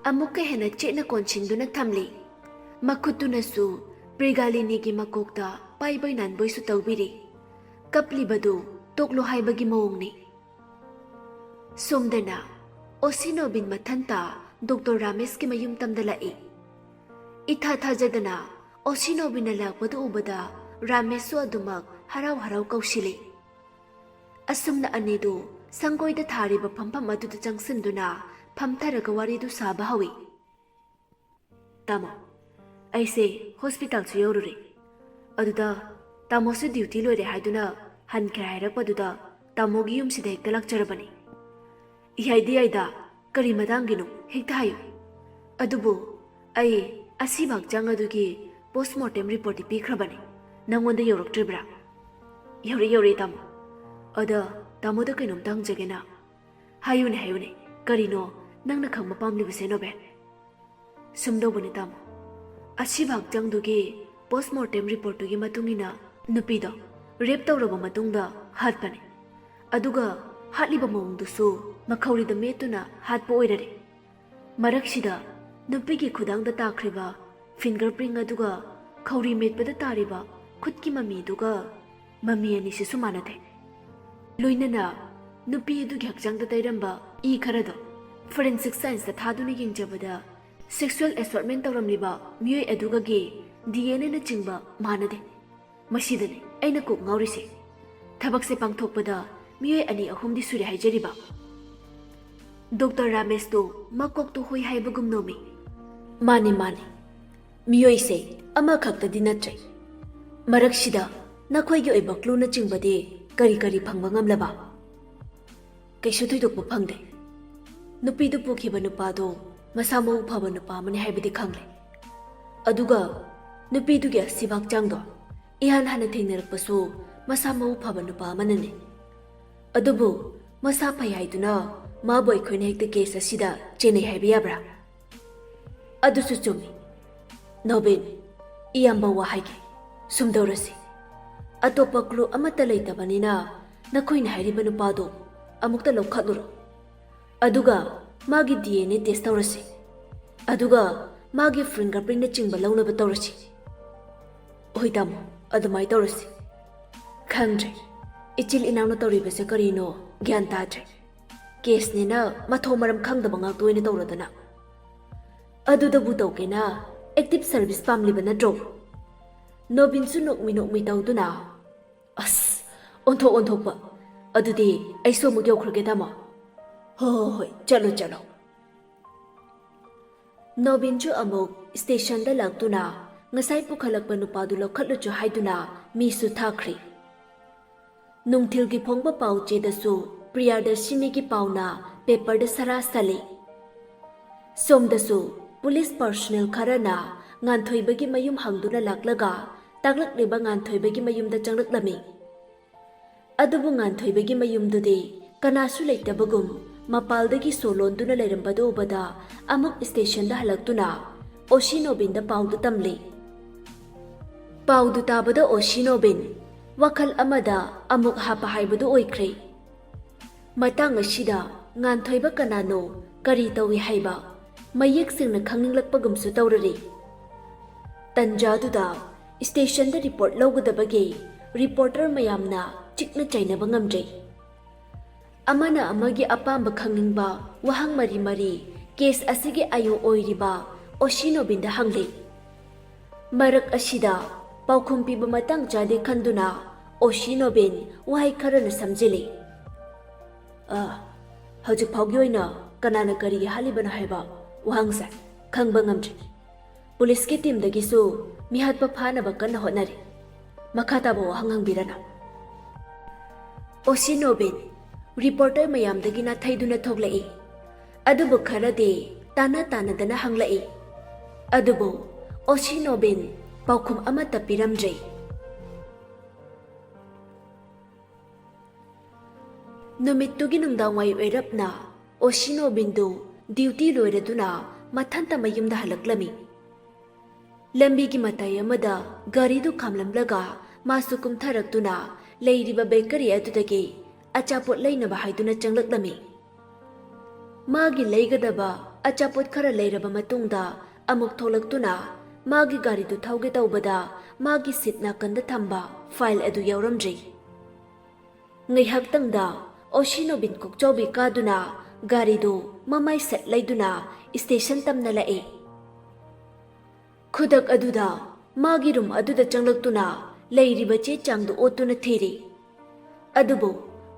ꯑꯃꯨꯛꯀ ꯍꯦꯟꯅ ꯆꯦꯠꯅ ꯀꯣꯟꯁꯤꯟꯗꯨꯅ ꯊꯝꯂꯤ꯫ ꯃꯈꯨꯠꯇꯨꯅꯁꯨ ꯄ꯭ꯔꯤꯒꯥꯂꯤꯅꯤꯒꯤ ꯃꯀꯣꯛꯇ ꯄꯥꯏꯕꯣꯏ ꯅꯥꯟꯕꯣꯏꯁꯨ ꯇꯧꯕꯤꯔꯤ꯫ ꯀꯞꯂꯤꯕꯗꯨ ꯇꯣꯛꯂꯣ ꯍꯥꯏꯕꯒꯤ ꯃꯑꯣꯡꯅꯤ꯫ ꯁꯣꯝꯗꯅ ꯑꯣꯁꯤꯅꯣꯕꯤꯟ ꯃꯊꯟꯇ ꯗꯣꯛꯇꯔ ꯔꯥꯃꯦꯁꯀꯤ ꯃꯌꯨꯝ ꯇꯝꯗ ꯂꯥꯛꯏ꯫ ꯏꯊꯥ ꯊꯥꯖꯗꯅ ꯑꯣꯁꯤꯅꯣꯕꯤꯟꯅ ꯂꯥꯛꯄꯗꯨ ꯎꯕꯗ ꯔꯥꯃꯦꯁꯁꯨ ꯑꯗꯨꯃꯛ ꯍꯔꯥꯎ ꯍꯔꯥꯎ ꯀꯧꯁꯤꯜꯂꯤ꯫ ꯑꯁꯨꯝꯅ ꯑꯅꯤꯗꯨ ꯁꯪꯒꯣꯏꯗ ꯊꯥꯔꯤꯕ ꯐꯝꯐꯝ ꯑꯗꯨꯗ ꯆꯪꯁꯤꯟꯗꯨꯅ ꯐꯝꯊꯔꯒ ꯋꯥꯔꯤꯗꯨ ꯁꯥꯕ ꯍꯧꯏ꯫ "ꯇꯥꯃꯣ, ꯑꯩꯁꯦ ꯍꯣꯁꯄꯤꯇꯥꯜꯁꯨ ꯌꯧꯔꯨꯔꯦ꯫ ꯑꯗꯨꯗ ꯇꯥꯃꯣꯁꯨ ꯗ꯭ꯌꯨꯇꯤ ꯂꯣꯏꯔꯦ ꯍꯥꯏꯗꯨꯅ ꯍꯟꯈ꯭ꯔꯦ ꯍꯥꯏꯔꯛꯄꯗꯨꯗ ꯇꯥꯃꯣꯒꯤ ꯌꯨꯝꯁꯤꯗ ꯍꯦꯛꯇ ꯂꯥꯛꯆꯔꯕꯅꯤ꯫ ꯏꯍꯥꯏꯗꯤ ꯌꯥꯏꯗ, ꯀꯔꯤ ꯃꯇꯥꯡꯒꯤꯅꯣ ꯍꯦꯛꯇ ꯍꯥꯏꯌꯨ꯫ ꯑꯗꯨꯕꯨ ꯑꯩ ꯑꯁꯤꯕ ꯍꯛꯆꯥꯡ ꯑꯗꯨꯒꯤ ꯄꯣꯁꯃꯣꯔꯇꯦꯝ ꯔꯤꯄꯣꯔꯠꯇꯤ ꯄꯤꯈ꯭ꯔꯕꯅꯤ꯫ ꯅꯪꯉꯣꯟꯗ ꯌꯧꯔꯛꯇ꯭ꯔꯤꯕ꯭ꯔꯥ?" "ꯌꯧꯔꯦ, ꯌꯧꯔꯦ, ꯇꯥꯃꯣ꯫ ꯑꯗ ꯇꯥꯃꯣꯗ ꯀꯩꯅꯣꯝꯇ ꯍꯪꯖꯒꯦꯅ꯫" "ꯍꯥꯏꯌꯨꯅꯦ, ꯍꯥꯏꯌꯨꯅꯦ, ꯀꯔꯤꯅꯣ ꯅꯪꯅ ꯈꯪꯕ ꯄꯥꯝꯂꯤꯕꯁꯦ, ꯅꯣꯕꯦꯜ?" "ꯁꯨꯝꯗꯧꯕꯅꯤ, ꯇꯥꯃꯣ꯫ ꯑꯁꯤꯕ ꯍꯛꯆꯥꯡꯗꯨꯒꯤ ꯄꯣꯁꯃꯣꯔꯇꯦꯝ ꯔꯤꯄꯣꯔꯠꯇꯨꯒꯤ ꯃꯇꯨꯡ ꯏꯟꯅ ꯅꯨꯄꯤꯗꯣ ꯔꯦꯞ ꯇꯧꯔꯕ ꯃꯇꯨꯡꯗ ꯍꯥꯠꯄꯅꯤ꯫ ꯑꯗꯨꯒ ꯍꯥꯠꯂꯤꯕ ꯃꯑꯣꯡꯗꯨꯁꯨ ꯃꯈꯧꯔꯤꯗ ꯃꯦꯠꯇꯨꯅ ꯍꯥꯠꯄ ꯑꯣꯏꯔꯔꯦ꯫ ꯃꯔꯛꯁꯤꯗ ꯅꯨꯄꯤꯒꯤ ꯈꯨꯗꯥꯡꯗ ꯇꯥꯈ꯭ꯔꯤꯕ ꯐꯤꯡꯒꯔ ꯄ꯭ꯔꯤꯟ ꯑꯗꯨꯒ ꯈꯧꯔꯤ ꯃꯦꯠꯄꯗ ꯇꯥꯔꯤꯕ ꯈꯨꯠꯀꯤ ꯃꯃꯤꯗꯨꯒ ꯃꯃꯤ ꯑꯅꯤꯁꯤꯁꯨ ꯃꯥꯟꯅꯗꯦ꯫ ꯂꯣꯏꯅꯅ ꯅꯨꯄꯤ ꯑꯗꯨꯒꯤ ꯍꯛꯆꯥꯡꯗ ꯇꯩꯔꯝꯕ ꯏ ꯈꯔꯗꯣ ꯐꯣꯔꯦꯟꯁꯤꯛ ꯁꯥꯏꯟꯁꯇ ꯊꯥꯗꯨꯅ ꯌꯦꯡꯖꯕꯗ ꯁꯦꯛꯁꯨꯑꯦꯜ ꯑꯦꯁꯣꯜꯠꯃꯦꯟ ꯇꯧꯔꯝꯂꯤꯕ ꯃꯤꯑꯣꯏ ꯑꯗꯨꯒꯒꯤ ꯗꯤ ꯑꯦꯟ ꯑꯦꯅꯆꯤꯡꯕ ꯃꯥꯟꯅꯗꯦ꯫ ꯃꯁꯤꯗꯅꯤ ꯑꯩꯅ ꯀꯣꯛ ꯉꯥꯎꯔꯤꯁꯦ꯫ ꯊꯕꯛꯁꯦ ꯄꯥꯡꯊꯣꯛꯄꯗ ꯃꯤꯑꯣꯏ ꯑꯅꯤ ꯑꯍꯨꯝꯗꯤ ꯁꯨꯔꯦ ꯍꯥꯏꯖꯔꯤꯕ꯫" ꯗꯣꯛꯇꯔ ꯔꯥꯃꯦꯁꯇꯨ ꯃꯀꯣꯛꯇꯨ ꯍꯨꯏ ꯍꯥꯏꯕꯒꯨꯝ ꯅꯣꯝꯃꯤ꯫ "ꯃꯥꯅꯤ, ꯃꯥꯅꯤ꯫ ꯃꯤꯑꯣꯏꯁꯦ ꯑꯃꯈꯛꯇꯗꯤ ꯅꯠꯇ꯭ꯔꯦ꯫ ꯃꯔꯛꯁꯤꯗ ꯅꯈꯣꯏꯒꯤ ꯑꯣꯏꯕ ꯀ꯭ꯂꯨꯅꯆꯤꯡꯕꯗꯤ ꯀꯔꯤ ꯀꯔꯤ ꯐꯪꯕ ꯉꯝꯂꯕ?" "ꯀꯩꯁꯨ ꯊꯣꯏꯗꯣꯛꯄ ꯐꯪꯗꯦ꯫ ꯅꯨꯄꯤꯗꯨ ꯄꯨꯈꯤꯕ ꯅꯨꯄꯥꯗꯣ ꯃꯁꯥ ꯃꯎ ꯐꯕ ꯅꯨꯄꯥ ꯑꯃꯅꯤ ꯍꯥꯏꯕꯗꯤ ꯈꯪꯂꯦ꯫ ꯑꯗꯨꯒ ꯅꯨꯄꯤꯗꯨꯒꯤ ꯑꯁꯤꯕ ꯍꯛꯆꯥꯡꯗꯣ ꯏꯍꯥꯟ ꯍꯥꯟꯅ ꯊꯦꯡꯅꯔꯛꯄꯁꯨ ꯃꯁꯥ ꯃꯎ ꯐꯕ ꯅꯨꯄꯥ ꯑꯃꯅꯅꯤ꯫ ꯑꯗꯨꯕꯨ ꯃꯁꯥ ꯐꯩ ꯍꯥꯏꯗꯨꯅ ꯃꯥꯕꯨ ꯑꯩꯈꯣꯏꯅ ꯍꯦꯛꯇ ꯀꯦꯁ ꯑꯁꯤꯗ ꯆꯦꯟꯅꯩ ꯍꯥꯏꯕ ꯌꯥꯕ꯭ꯔꯥ?" "ꯑꯗꯨꯁꯨ ꯆꯨꯝꯃꯤ꯫ ꯅꯣꯕꯤꯟ, ꯏꯌꯥꯝꯕ ꯋꯥ ꯍꯥꯏꯒꯦ, ꯁꯨꯝꯗꯧꯔꯁꯤ꯫ ꯑꯇꯣꯞꯄ ꯀ꯭ꯂꯨ ꯑꯃꯠꯇ ꯂꯩꯇꯕꯅꯤꯅ ꯅꯈꯣꯏꯅ ꯍꯥꯏꯔꯤꯕ ꯅꯨꯄꯥꯗꯣ ꯑꯃꯨꯛꯇ ꯂꯧꯈꯠꯂꯨꯔꯣ꯫ ꯑꯗꯨꯒ ꯃꯥꯒꯤ ꯗꯤ ꯑꯦꯟ ꯑꯦ ꯇꯦꯁ ꯇꯧꯔꯁꯤ꯫ ꯑꯗꯨꯒ ꯃꯥꯒꯤ ꯐꯤꯡꯒꯔ ꯄ꯭ꯔꯤꯟꯅꯆꯤꯡꯕ ꯂꯧꯅꯕ ꯇꯧꯔꯁꯤ꯫ ꯍꯣꯏ ꯇꯥꯃꯣ, ꯑꯗꯨꯃꯥꯏꯅ ꯇꯧꯔꯁꯤ꯫ ꯈꯪꯗ꯭ꯔꯦ, ꯏꯆꯤꯜ ꯏꯅꯥꯎꯅ ꯇꯧꯔꯤꯕꯁꯦ ꯀꯔꯤꯅꯣ ꯒ꯭ꯌꯥꯟ ꯇꯥꯗ꯭ꯔꯦ꯫ ꯀꯦꯁꯅꯤꯅ ꯃꯊꯣꯡ ꯃꯔꯝ ꯈꯪꯗꯕ ꯉꯥꯛꯇ ꯑꯣꯏꯅ ꯇꯧꯔꯗꯅ꯫ ꯑꯗꯨꯗꯕꯨ ꯇꯧꯒꯦꯅ ꯑꯦꯛꯇꯤꯚ ꯁꯔꯚꯤꯁ ꯄꯥꯝꯂꯤꯕ ꯅꯠꯇ꯭ꯔꯣ? ꯅꯣꯕꯤꯟꯁꯨ ꯅꯣꯛꯃꯤ ꯅꯣꯛꯃꯤ ꯇꯧꯗꯨꯅ, "ꯑꯁ, ꯑꯣꯟꯊꯣꯛ ꯑꯣꯟꯊꯣꯛꯄ꯫ ꯑꯗꯨꯗꯤ ꯑꯩꯁꯨ ꯑꯃꯨꯛ ꯌꯧꯈ꯭ꯔꯒꯦ ꯇꯥꯃꯣ꯫ ꯍꯣ ꯍꯣ ꯍꯣꯏ, ꯆꯠꯂꯣ ꯆꯠꯂꯣ"꯫ ꯅꯣꯕꯤꯟꯁꯨ ꯑꯃꯨꯛ ꯁ꯭ꯇꯦꯁꯟꯗ ꯂꯥꯛꯇꯨꯅ ꯉꯁꯥꯏ ꯄꯨꯈꯠꯂꯛꯄ ꯅꯨꯄꯥꯗꯨ ꯂꯧꯈꯠꯂꯨꯆꯣ ꯍꯥꯏꯗꯨꯅ ꯃꯤꯁꯨ ꯊꯥꯈ꯭ꯔꯤ꯫ ꯅꯨꯡꯊꯤꯜꯒꯤ ꯐꯣꯡꯕ ꯄꯥꯎ ꯆꯦꯗꯁꯨ ꯄ꯭ꯔꯤꯌꯥꯗꯔꯁꯤꯅꯤꯒꯤ ꯄꯥꯎꯅ ꯄꯦꯄꯔꯗ ꯁꯔꯥ ꯁꯜꯂꯤ꯫ ꯁꯣꯝꯗꯁꯨ ꯄꯨꯂꯤꯁ ꯄꯔꯁꯣꯅꯦꯜ ꯈꯔꯅ ꯉꯥꯟꯊꯣꯏꯕꯒꯤ ꯃꯌꯨꯝ ꯍꯪꯗꯨꯅ ꯂꯥꯛꯂꯒ ꯇꯥꯛꯂꯛꯂꯤꯕ ꯉꯥꯟꯊꯣꯏꯕꯒꯤ ꯃꯌꯨꯝꯗ ꯆꯪꯂꯛꯂꯝꯃꯤ꯫ ꯑꯗꯨꯕꯨ ꯉꯥꯟꯊꯣꯏꯕꯒꯤ ꯃꯌꯨꯝꯗꯨꯗꯤ ꯀꯅꯥꯁꯨ ꯂꯩꯇꯕꯒꯨꯝ ꯃꯄꯥꯜꯗꯒꯤ ꯁꯣ ꯂꯣꯟꯗꯨꯅ ꯂꯩꯔꯝꯕꯗꯨ ꯎꯕꯗ ꯑꯃꯨꯛ ꯁ꯭ꯇꯦꯁꯟꯗ ꯍꯜꯂꯛꯇꯨꯅ ꯑꯣꯁꯤ ꯅꯣꯕꯤꯟꯗ ꯄꯥꯎꯗꯨ ꯇꯝꯂꯤ꯫ ꯄꯥꯎꯗꯨ ꯇꯥꯕꯗ ꯑꯣꯁꯤ ꯅꯣꯕꯤꯟ ꯋꯥꯈꯜ ꯑꯃꯗ ꯑꯃꯨꯛ ꯍꯥꯞꯄ ꯍꯥꯏꯕꯗꯨ ꯑꯣꯏꯈ꯭ꯔꯦ꯫ ꯃꯇꯥꯡ ꯑꯁꯤꯗ ꯉꯥꯟꯊꯣꯏꯕ ꯀꯅꯥꯅꯣ, ꯀꯔꯤ ꯇꯧꯏ ꯍꯥꯏꯕ ꯃꯌꯦꯛ ꯁꯦꯡꯅ ꯈꯪꯅꯤꯡꯂꯛꯄꯒꯨꯝꯁꯨ ꯇꯧꯔꯔꯤ꯫ ꯇꯟꯖꯥꯗꯨꯗ ꯁ꯭ꯇꯦꯁꯟꯗ ꯔꯤꯄꯣꯔꯠ ꯂꯧꯒꯗꯕꯒꯤ ꯔꯤꯄꯣꯔꯇꯔ ꯃꯌꯥꯝꯅ ꯆꯤꯛꯅ ꯆꯩꯅꯕ ꯉꯝꯗ꯭ꯔꯦ꯫ ꯑꯃꯅ ꯑꯃꯒꯤ ꯑꯄꯥꯝꯕ ꯈꯪꯅꯤꯡꯕ ꯋꯥꯍꯪ ꯃꯔꯤ ꯃꯔꯤ ꯀꯦꯁ ꯑꯁꯤꯒꯤ ꯑꯥꯏ ꯑꯣ ꯑꯣꯏꯔꯤꯕ ꯑꯣꯁꯤ ꯅꯣꯕꯤꯟꯗ ꯍꯪꯂꯤ꯫ ꯃꯔꯛ ꯑꯁꯤꯗ ꯄꯥꯎꯈꯨꯝ ꯄꯤꯕ ꯃꯇꯥꯡ ꯆꯥꯗꯦ ꯈꯟꯗꯨꯅ ꯑꯣꯁꯤ ꯅꯣꯕꯤꯟ ꯋꯥꯍꯩ ꯈꯔꯅ ꯁꯝꯖꯤꯜꯂꯤ꯫ "ꯑ, ꯍꯧꯖꯤꯛ ꯐꯥꯎꯒꯤ ꯑꯣꯏꯅ ꯀꯅꯥꯅ ꯀꯔꯤꯒꯤ ꯍꯥꯠꯂꯤꯕꯅꯣ ꯍꯥꯏꯕ ꯋꯥꯍꯪꯁꯦ ꯈꯪꯕ ꯉꯝꯗ꯭ꯔꯤ꯫ ꯄꯨꯂꯤꯁꯀꯤ ꯇꯤꯝꯗꯒꯤꯁꯨ ꯃꯤꯍꯥꯠꯄ ꯐꯥꯅꯕ ꯀꯟꯅ ꯍꯣꯠꯅꯔꯤ꯫ ꯃꯈꯥ ꯇꯥꯕ ꯋꯥꯍꯪ ꯍꯪꯕꯤꯔꯅꯨ"꯫ ꯑꯣꯁꯤ ꯅꯣꯕꯤꯟ ꯔꯤꯄꯣꯔꯇꯔ ꯃꯌꯥꯝꯗꯒꯤ ꯅꯥꯊꯩꯗꯨꯅ ꯊꯣꯛꯂꯛꯏ꯫ ꯑꯗꯨꯕꯨ ꯈꯔꯗꯤ ꯇꯥꯅ ꯇꯥꯅꯗꯅ ꯍꯪꯂꯛꯏ꯫ ꯑꯗꯨꯕꯨ ꯑꯣꯁꯤ ꯅꯣꯕꯤꯟ ꯄꯥꯎꯈꯨꯝ ꯑꯃꯠꯇ ꯄꯤꯔꯝꯗ꯭ꯔꯦ꯫ ꯅꯨꯃꯤꯠꯇꯨꯒꯤ ꯅꯨꯡꯗꯥꯡꯋꯥꯏ ꯑꯣꯏꯔꯞꯅ ꯑꯣꯁꯤ ꯅꯣꯕꯤꯟꯗꯨ ꯗ꯭ꯌꯨꯇꯤ ꯂꯣꯏꯔꯗꯨꯅ ꯃꯊꯟꯇ ꯃꯌꯨꯝꯗ ꯍꯜꯂꯛꯂꯝꯃꯤ꯫ ꯂꯝꯕꯤꯒꯤ ꯃꯇꯥꯏ ꯑꯃꯗ ꯒꯥꯔꯤꯗꯨ ꯈꯥꯝꯂꯝꯂꯒ ꯃꯥꯁꯨ ꯀꯨꯝꯊꯔꯛꯇꯨꯅ ꯂꯩꯔꯤꯕ ꯕꯦꯀꯔꯤ ꯑꯗꯨꯗꯒꯤ ꯑꯆꯥꯄꯣꯠ ꯂꯩꯅꯕ ꯍꯥꯏꯗꯨꯅ ꯆꯪꯂꯛꯂꯝꯃꯤ꯫ ꯃꯥꯒꯤ ꯂꯩꯒꯗꯕ ꯑꯆꯥꯄꯣꯠ ꯈꯔ ꯂꯩꯔꯕ ꯃꯇꯨꯡꯗ ꯑꯃꯨꯛ ꯊꯣꯛꯂꯛꯇꯨꯅ ꯃꯥꯒꯤ ꯒꯥꯔꯤꯗꯨ ꯊꯧꯒꯦ ꯇꯧꯕꯗ ꯃꯥꯒꯤ ꯁꯤꯠ ꯅꯥꯀꯟꯗ ꯊꯝꯕ ꯐꯥꯏꯜ ꯑꯗꯨ ꯌꯥꯎꯔꯝꯗ꯭ꯔꯤ꯫ ꯉꯥꯏꯍꯥꯛꯇꯪꯗ ꯑꯣꯁꯤ ꯅꯣꯕꯤꯟ ꯀꯣꯛꯆꯥꯎꯕꯤ ꯀꯥꯗꯨꯅ ꯒꯥꯔꯤꯗꯨ ꯃꯃꯥꯏ ꯁꯠ ꯂꯩꯗꯨꯅ ꯁ꯭ꯇꯦꯁꯟ ꯇꯝꯅ ꯂꯥꯛꯏ꯫ ꯈꯨꯗꯛ ꯑꯗꯨꯗ ꯃꯥꯒꯤ ꯔꯨꯝ ꯑꯗꯨꯗ ꯆꯪꯂꯛꯇꯨꯅ ꯂꯩꯔꯤꯕ ꯆꯦ ꯆꯥꯡꯗꯨ ꯑꯣꯠꯇꯨꯅ ꯊꯤꯔꯤ꯫ ꯑꯗꯨꯕꯨ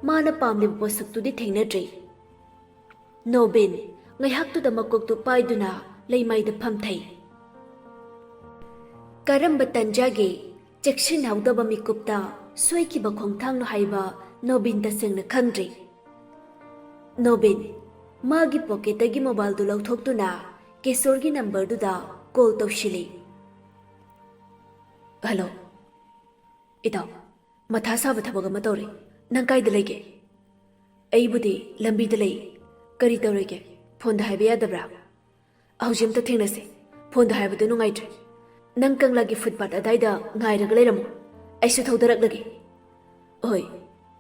ꯃꯥꯅ ꯄꯥꯝꯂꯤꯕ ꯄꯣꯠꯁꯛꯇꯨꯗꯤ ꯊꯦꯡꯅꯗ꯭ꯔꯤ꯫ ꯅꯣꯕꯤꯟ ꯉꯥꯏꯍꯥꯛꯇꯨꯗ ꯃꯀꯣꯛꯇꯨ ꯄꯥꯏꯗꯨꯅ ꯂꯩꯃꯥꯏꯗ ꯐꯝꯊꯩ꯫ ꯀꯔꯝꯕ ꯇꯟꯖꯥꯒꯤ ꯆꯦꯛꯁꯤꯟꯍꯧꯗꯕ ꯃꯤꯀꯨꯞꯇ ꯁꯣꯏꯈꯤꯕ ꯈꯣꯡꯊꯥꯡꯅꯣ ꯍꯥꯏꯕ ꯅꯣꯕꯤꯟ ꯇꯁꯦꯡꯅ ꯈꯪꯗ꯭ꯔꯤ꯫ ꯅꯣꯕꯤꯟ ꯃꯥꯒꯤ ꯄꯣꯀꯦꯠꯇꯒꯤ ꯃꯣꯕꯥꯏꯜꯗꯨ ꯂꯧꯊꯣꯛꯇꯨꯅ ꯀꯦꯁꯣꯔꯒꯤ ꯅꯝꯕꯔꯗꯨꯗ ꯀꯣꯜ ꯇꯧꯁꯤꯜꯂꯤ꯫ "ꯍꯜꯂꯣ, ꯏꯇꯥꯎ, ꯃꯊꯥ ꯁꯥꯕ ꯊꯕꯛ ꯑꯃ ꯇꯧꯔꯦ꯫ ꯅꯪ ꯀꯥꯏꯗ ꯂꯩꯒꯦ?" "ꯑꯩꯕꯨꯗꯤ ꯂꯝꯕꯤꯗ ꯂꯩ꯫ ꯀꯔꯤ ꯇꯧꯔꯒꯦ? ꯐꯣꯟꯗ ꯍꯥꯏꯕ ꯌꯥꯗꯕ꯭ꯔꯥ?" "ꯍꯧꯖꯤꯛ ꯑꯝꯇ ꯊꯦꯡꯅꯁꯦ꯫ ꯐꯣꯟꯗ ꯍꯥꯏꯕꯗꯨ ꯅꯨꯡꯉꯥꯏꯇ꯭ꯔꯦ꯫ ꯅꯪ ꯀꯪꯂꯥꯒꯤ ꯐꯨꯠꯄꯥꯠ ꯑꯗꯥꯏꯗ ꯉꯥꯏꯔꯒ ꯂꯩꯔꯝꯃꯨ꯫ ꯑꯩꯁꯨ ꯊꯧꯗꯔꯛꯂꯒꯦ꯫" "ꯍꯣꯏ,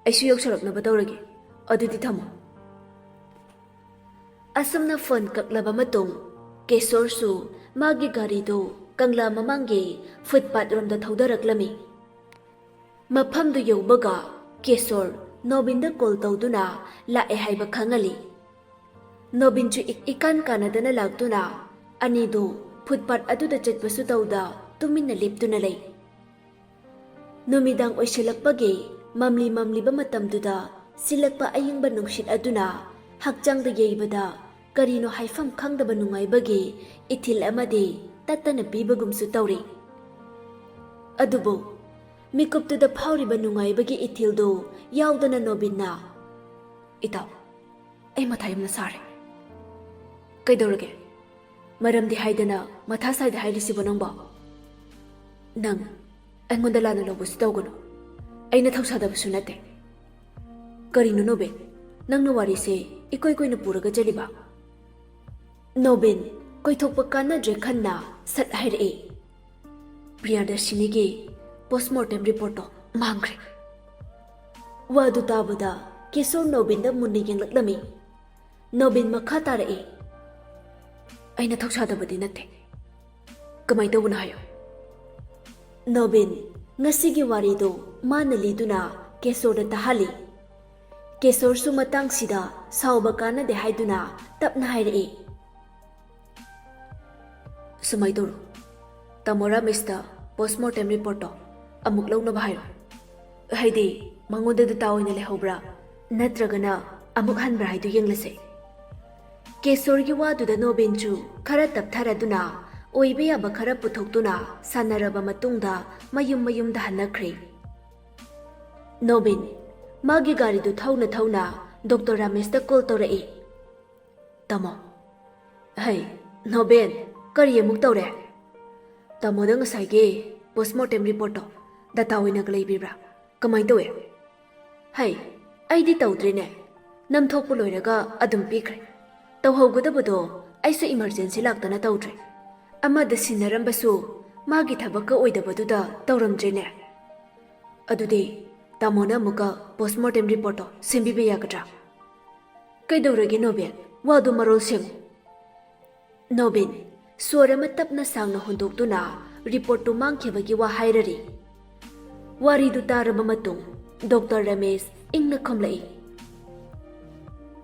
ꯑꯩꯁꯨ ꯌꯧꯁꯜꯂꯛꯅꯕ ꯇꯧꯔꯒꯦ꯫ ꯑꯗꯨꯗꯤ ꯊꯝꯃꯣ꯫" ꯑꯁꯨꯝꯅ ꯐꯣꯟ ꯀꯛꯂꯕ ꯃꯇꯨꯡ, ꯀꯦꯁꯣꯔꯁꯨ ꯃꯥꯒꯤ ꯒꯥꯔꯤꯗꯨ ꯀꯪꯂꯥ ꯃꯃꯥꯡꯒꯤ ꯐꯨꯠꯄꯥꯠ ꯔꯣꯝꯗ ꯊꯧꯗꯔꯛꯂꯝꯃꯤ꯫ ꯃꯐꯝꯗꯨ ꯌꯧꯕꯒ ꯀꯦꯁꯣꯔ ꯅꯣꯕꯤꯟꯗ ꯀꯣꯜ ꯇꯧꯗꯨꯅ ꯂꯥꯛꯑꯦ ꯍꯥꯏꯕ ꯈꯪꯍꯜꯂꯤ꯫ ꯅꯣꯕꯤꯟꯁꯨ ꯏ-, ꯏꯀꯥꯟ ꯀꯥꯟꯅꯗꯅ ꯂꯥꯛꯇꯨꯅ ꯑꯅꯤꯗꯨ ꯐꯨꯠꯄꯥꯠ ꯑꯗꯨꯗ ꯆꯠꯄꯁꯨ ꯇꯧꯗ ꯇꯨꯃꯤꯟꯅ ꯂꯦꯞꯇꯨꯅ ꯂꯩ꯫ ꯅꯨꯃꯤꯗꯥꯡ ꯑꯣꯏꯁꯤꯜꯂꯛꯄꯒꯤ ꯃꯝꯂꯤ ꯃꯝꯂꯤꯕ ꯃꯇꯝꯗꯨꯗ ꯁꯤꯜꯂꯛꯄ ꯑꯏꯪꯕ ꯅꯨꯡꯁꯤꯠ ꯑꯗꯨꯅ ꯍꯛꯆꯥꯡꯗ ꯌꯩꯕꯗ ꯀꯔꯤꯅꯣ ꯍꯥꯏꯐꯝ ꯈꯪꯗꯕ ꯅꯨꯡꯉꯥꯏꯕꯒꯤ ꯏꯊꯤꯜ ꯑꯃꯗꯤ ꯇꯠꯇꯅ ꯄꯤꯕꯒꯨꯝꯁꯨ ꯇꯧꯔꯤ꯫ ꯑꯗꯨꯕꯨ ꯃꯤꯀꯨꯞꯇꯨꯗ ꯐꯥꯎꯔꯤꯕ ꯅꯨꯡꯉꯥꯏꯕꯒꯤ ꯏꯊꯤꯜꯗꯨ ꯌꯥꯎꯗꯅ ꯅꯣꯕꯤꯟꯅ, "ꯏꯇꯥꯎ, ꯑꯩ ꯃꯊꯥ ꯌꯥꯝꯅ ꯁꯥꯔꯦ꯫" "ꯀꯩꯗꯧꯔꯒꯦ? ꯃꯔꯝꯗꯤ ꯍꯥꯏꯗꯅ ꯃꯊꯥ ꯁꯥꯏꯗ ꯍꯥꯏꯔꯤꯁꯤꯕꯣ ꯅꯪꯕꯣ?" "ꯅꯪ ꯑꯩꯉꯣꯟꯗ ꯂꯥꯟꯅ ꯂꯧꯕꯁꯨ ꯇꯧꯒꯅꯨ꯫ ꯑꯩꯅ ꯊꯧꯁꯥꯗꯕꯁꯨ ꯅꯠꯇꯦ꯫" "ꯀꯔꯤꯅꯣ ꯅꯣꯕꯤꯟ, ꯅꯪꯅ ꯋꯥꯔꯤꯁꯦ ꯏꯀꯣꯏ ꯀꯣꯏꯅ ꯄꯨꯔꯒ ꯆꯠꯂꯤꯕ?" ꯅꯣꯕꯤꯟ ꯀꯣꯏꯊꯣꯛꯄ ꯀꯥꯟꯅꯗ꯭ꯔꯦ ꯈꯟꯅ ꯁꯠ ꯍꯥꯏꯔꯛꯏ, "ꯄ꯭ꯔꯤꯌꯥꯗꯔꯁꯤꯅꯤꯒꯤ ꯄꯣꯁꯃꯣꯔꯇꯦꯝ ꯔꯤꯄꯣꯔꯠꯇꯣ ꯃꯥꯡꯈ꯭ꯔꯦ꯫" ꯋꯥꯗꯨ ꯇꯥꯕꯗ ꯀꯦꯁꯣꯔ ꯅꯣꯕꯤꯟꯗ ꯃꯨꯟꯅ ꯌꯦꯡꯂꯛꯂꯝꯃꯤ꯫ ꯅꯣꯕꯤꯟ ꯃꯈꯥ ꯇꯥꯔꯛꯏ, "ꯑꯩꯅ ꯊꯧꯁꯥꯗꯕꯗꯤ ꯅꯠꯇꯦ꯫ ꯀꯃꯥꯏ ꯇꯧꯕꯅꯣ ꯍꯥꯏꯌꯣ꯫ ꯅꯣꯕꯤꯟ, ꯉꯁꯤꯒꯤ ꯋꯥꯔꯤꯗꯣ ꯃꯥꯅ ꯂꯤꯗꯨꯅ ꯀꯦꯁꯣꯔꯗ ꯇꯥꯍꯜꯂꯤ꯫ ꯀꯦꯁꯣꯔꯁꯨ ꯃꯇꯥꯡꯁꯤꯗ ꯁꯥꯎꯕ ꯀꯥꯟꯅꯗꯦ ꯍꯥꯏꯗꯨꯅ ꯇꯞꯅ ꯍꯥꯏꯔꯛꯏ꯫ ꯁꯨꯃꯥꯏ ꯇꯧꯔꯣ, ꯇꯥꯃꯣ ꯔꯥꯃꯦꯁꯇ ꯄꯣꯁꯃꯣꯔꯇꯦꯝ ꯔꯤꯄꯣꯔꯠꯇꯣ ꯑꯃꯨꯛ ꯂꯧꯅꯕ ꯍꯥꯏꯔꯣ꯫ ꯍꯥꯏꯗꯤ, ꯃꯉꯣꯟꯗ ꯗꯇꯥ ꯑꯣꯏꯅ ꯂꯩꯍꯧꯕ꯭ꯔꯥ ꯅꯠꯇ꯭ꯔꯒꯅ ꯑꯃꯨꯛ ꯍꯟꯕ꯭ꯔꯥ ꯍꯥꯏꯗꯨ ꯌꯦꯡꯂꯁꯦ꯫ ꯀꯦꯁꯣꯔꯒꯤ ꯋꯥꯗꯨꯗ ꯅꯣꯕꯤꯟꯁꯨ ꯈꯔ ꯇꯞꯊꯔꯗꯨꯅ ꯑꯣꯏꯕ ꯌꯥꯕ ꯈꯔ ꯄꯨꯊꯣꯛꯇꯨꯅ ꯁꯥꯟꯅꯔꯕ ꯃꯇꯨꯡꯗ ꯃꯌꯨꯝ ꯃꯌꯨꯝꯗ ꯍꯟꯅꯈ꯭ꯔꯦ꯫ ꯅꯣꯕꯤꯟ ꯃꯥꯒꯤ ꯒꯥꯔꯤꯗꯨ ꯊꯧꯅ ꯊꯧꯅ ꯗꯣꯛꯇꯔ ꯔꯥꯃꯦꯁꯇ ꯀꯣꯜ ꯇꯧꯔꯛꯏ꯫ "ꯇꯥꯃꯣ꯫" "ꯍꯩ, ꯅꯣꯕꯤꯟ, ꯀꯔꯤ ꯑꯃꯨꯛ ꯇꯧꯔꯦ?" "ꯇꯥꯃꯣꯗ ꯉꯁꯥꯏꯒꯤ ꯄꯣꯁꯃꯣꯔꯇꯦꯝ ꯔꯤꯄꯣꯔꯠꯇꯣ ꯗꯇꯥ ꯑꯣꯏꯅꯒ ꯂꯩꯕꯤꯕ꯭ꯔꯥ? ꯀꯃꯥꯏ ꯇꯧꯏ?" "ꯍꯩ, ꯑꯩꯗꯤ ꯇꯧꯗ꯭ꯔꯤꯅꯦ꯫ ꯅꯝꯊꯣꯛꯄ ꯂꯣꯏꯔꯒ ꯑꯗꯨꯝ ꯄꯤꯈ꯭ꯔꯦ꯫ ꯇꯧꯍꯧꯒꯗꯕꯗꯣ ꯑꯩꯁꯨ ꯏꯃꯔꯖꯦꯟꯁꯤ ꯂꯥꯛꯇꯅ ꯇꯧꯗ꯭ꯔꯦ꯫ ꯑꯃꯗ ꯁꯤꯟꯅꯔꯝꯕꯁꯨ ꯃꯥꯒꯤ ꯊꯕꯛꯀ ꯑꯣꯏꯗꯕꯗꯨꯗ ꯇꯧꯔꯝꯗ꯭ꯔꯦꯅꯦ꯫ ꯑꯗꯨꯗꯤ ꯇꯥꯃꯣꯅ ꯑꯃꯨꯛꯀ ꯄꯣꯁꯃꯣꯔꯇꯦꯝ ꯔꯤꯄꯣꯔꯠꯇꯣ ꯁꯦꯝꯕꯤꯕ ꯌꯥꯒꯗ꯭ꯔꯥ?" "ꯀꯩꯗꯧꯔꯒꯦ ꯅꯣꯕꯤꯟ? ꯋꯥꯗꯨ ꯃꯔꯣꯜ ꯁꯦꯝꯃꯨ꯫" ꯅꯣꯕꯤꯟ ꯁꯣꯔ ꯑꯃ ꯇꯞꯅ ꯁꯥꯡꯅ ꯍꯣꯟꯗꯣꯛꯇꯨꯅ ꯔꯤꯄꯣꯔꯠꯇꯨ ꯃꯥꯡꯈꯤꯕꯒꯤ ꯋꯥ ꯍꯥꯏꯔꯔꯤ꯫ ꯋꯥꯔꯤꯗꯨ ꯇꯥꯔꯕ ꯃꯇꯨꯡ ꯗꯣꯛꯇꯔ ꯔꯃꯦꯁ ꯏꯪꯅ ꯈꯨꯝꯂꯛꯏ꯫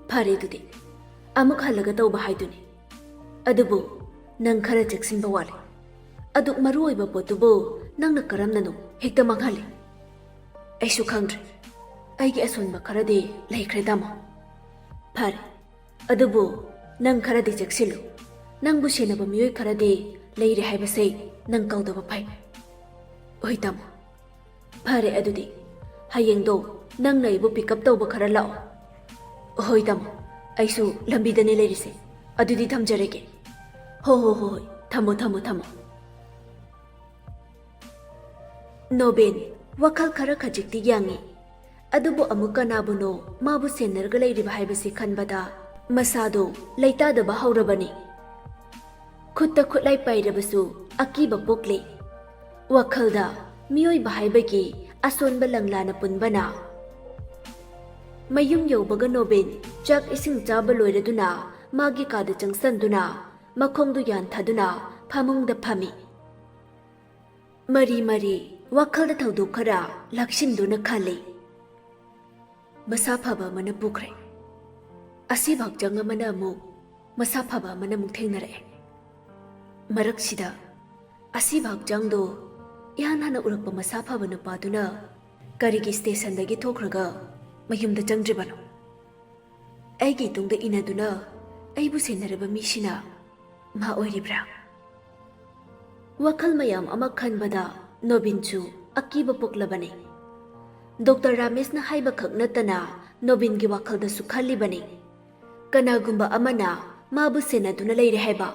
"ꯐꯔꯦ, ꯑꯗꯨꯗꯤ ꯑꯃꯨꯛ ꯍꯜꯂꯒ ꯇꯧꯕ ꯍꯥꯏꯗꯨꯅꯤ꯫ ꯑꯗꯨꯕꯨ ꯅꯪ ꯈꯔ ꯆꯦꯛꯁꯤꯟꯕ ꯋꯥꯠꯂꯦ꯫ ꯑꯗꯨꯛ ꯃꯔꯨ ꯑꯣꯏꯕ ꯄꯣꯠꯇꯨꯕꯨ ꯅꯪꯅ ꯀꯔꯝꯅꯅꯣ ꯍꯦꯛꯇ ꯃꯥꯡꯍꯜꯂꯤ?" "ꯑꯩꯁꯨ ꯈꯪꯗ꯭ꯔꯦ꯫ ꯑꯩꯒꯤ ꯑꯁꯣꯟꯕ ꯈꯔꯗꯤ ꯂꯩꯈ꯭ꯔꯦ, ꯇꯥꯃꯣ꯫" "ꯐꯔꯦ, ꯑꯗꯨꯕꯨ ꯅꯪ ꯈꯔꯗꯤ ꯆꯦꯛꯁꯤꯜꯂꯨ꯫ ꯅꯪꯕꯨ ꯁꯦꯟꯅꯕ ꯃꯤꯑꯣꯏ ꯈꯔꯗꯤ ꯂꯩꯔꯦ ꯍꯥꯏꯕꯁꯦ ꯅꯪ ꯀꯥꯎꯗꯕ ꯐꯩ꯫" "ꯍꯣꯏ, ꯇꯥꯃꯣ꯫ ꯐꯔꯦ, ꯑꯗꯨꯗꯤ ꯍꯌꯦꯡꯗꯣ ꯅꯪꯅ ꯑꯩꯕꯨ ꯄꯤꯛ ꯑꯞ ꯇꯧꯕ ꯈꯔ ꯂꯥꯛꯑꯣ꯫" "ꯍꯣꯏ, ꯇꯥꯃꯣ꯫ ꯑꯩꯁꯨ ꯂꯝꯕꯤꯗꯅꯦ ꯂꯩꯔꯤꯁꯦ꯫ ꯑꯗꯨꯗꯤ ꯊꯝꯖꯔꯒꯦ꯫" "ꯍꯣ, ꯍꯣ, ꯍꯣ, ꯍꯣꯏ꯫ ꯊꯝꯃꯣ, ꯊꯝꯃꯣ, ꯊꯝꯃꯣ꯫" ꯅꯣꯕꯤꯟ ꯋꯥꯈꯜ ꯈꯔ ꯈꯖꯤꯛꯇꯤ ꯌꯥꯡꯏ꯫ ꯑꯗꯨꯕꯨ ꯑꯃꯨꯛ ꯀꯅꯥꯕꯨꯅꯣ ꯃꯥꯕꯨ ꯁꯦꯟꯅꯔꯒ ꯂꯩꯔꯤꯕ ꯍꯥꯏꯕꯁꯤ ꯈꯟꯕꯗ ꯃꯁꯥꯗꯨ ꯂꯩꯇꯥꯗꯕ ꯍꯧꯔꯕꯅꯤ꯫ ꯈꯨꯠꯇ ꯈꯨꯠꯂꯥꯏ ꯄꯥꯏꯔꯕꯁꯨ ꯑꯀꯤꯕ ꯄꯣꯛꯂꯦ꯫ ꯋꯥꯈꯜꯗ ꯃꯤꯑꯣꯏꯕ ꯍꯥꯏꯕꯒꯤ ꯑꯁꯣꯟꯕ ꯂꯪꯂꯥꯅ ꯄꯨꯟꯕꯅ꯫ ꯃꯌꯨꯝ ꯌꯧꯕꯒ ꯅꯣꯕꯤꯟ ꯆꯥꯛ ꯏꯁꯤꯡ ꯆꯥꯕ ꯂꯣꯏꯔꯗꯨꯅ ꯃꯥꯒꯤ ꯀꯥꯗ ꯆꯪꯁꯟꯗꯨꯅ ꯃꯈꯣꯡꯗꯨ ꯌꯥꯟꯊꯗꯨꯅ ꯐꯃꯨꯡꯗ ꯐꯝꯃꯤ꯫ ꯃꯔꯤ ꯃꯔꯤ ꯋꯥꯈꯜꯗ ꯊꯧꯗꯣꯛ ꯈꯔ ꯂꯥꯛꯁꯤꯟꯗꯨꯅ ꯈꯜꯂꯤ꯫ ꯃꯁꯥ ꯐꯕ ꯑꯃꯅ ꯄꯨꯈ꯭ꯔꯦ꯫ ꯑꯁꯤꯕ ꯍꯛꯆꯥꯡ ꯑꯃꯅ ꯑꯃꯨꯛ ꯃꯁꯥ ꯐꯕ ꯑꯃꯅ ꯑꯃꯨꯛ ꯊꯦꯡꯅꯔꯛꯑꯦ꯫ ꯃꯔꯛꯁꯤꯗ ꯑꯁꯤꯕ ꯍꯛꯆꯥꯡꯗꯣ ꯏꯍꯥꯟ ꯍꯥꯟꯅ ꯎꯔꯛꯄ ꯃꯁꯥ ꯐꯕ ꯅꯨꯄꯥꯗꯨꯅ ꯀꯔꯤꯒꯤ ꯁ꯭ꯇꯦꯁꯟꯗꯒꯤ ꯊꯣꯛꯈ꯭ꯔꯒ ꯃꯌꯨꯝꯗ ꯆꯪꯗ꯭ꯔꯤꯕꯅꯣ? ꯑꯩꯒꯤ ꯇꯨꯡꯗ ꯏꯟꯅꯗꯨꯅ ꯑꯩꯕꯨ ꯁꯦꯟꯅꯔꯕ ꯃꯤꯁꯤꯅ ꯃꯥ ꯑꯣꯏꯔꯤꯕ꯭ꯔꯥ? ꯋꯥꯈꯜ ꯃꯌꯥꯝ ꯑꯃ ꯈꯟꯕꯗ ꯅꯣꯕꯤꯟꯁꯨ ꯑꯀꯤꯕ ꯄꯣꯛꯂꯕꯅꯤ꯫ ꯗꯣꯛꯇꯔ ꯔꯥꯃꯦꯁꯅ ꯍꯥꯏꯕꯈꯛ ꯅꯠꯇꯅ ꯅꯣꯕꯤꯟꯒꯤ ꯋꯥꯈꯜꯗꯁꯨ ꯈꯜꯂꯤꯕꯅꯤ꯫ ꯀꯅꯥꯒꯨꯝꯕ ꯑꯃꯅ ꯃꯥꯕꯨ ꯁꯦꯟꯅꯗꯨꯅ ꯂꯩꯔꯦ ꯍꯥꯏꯕ꯫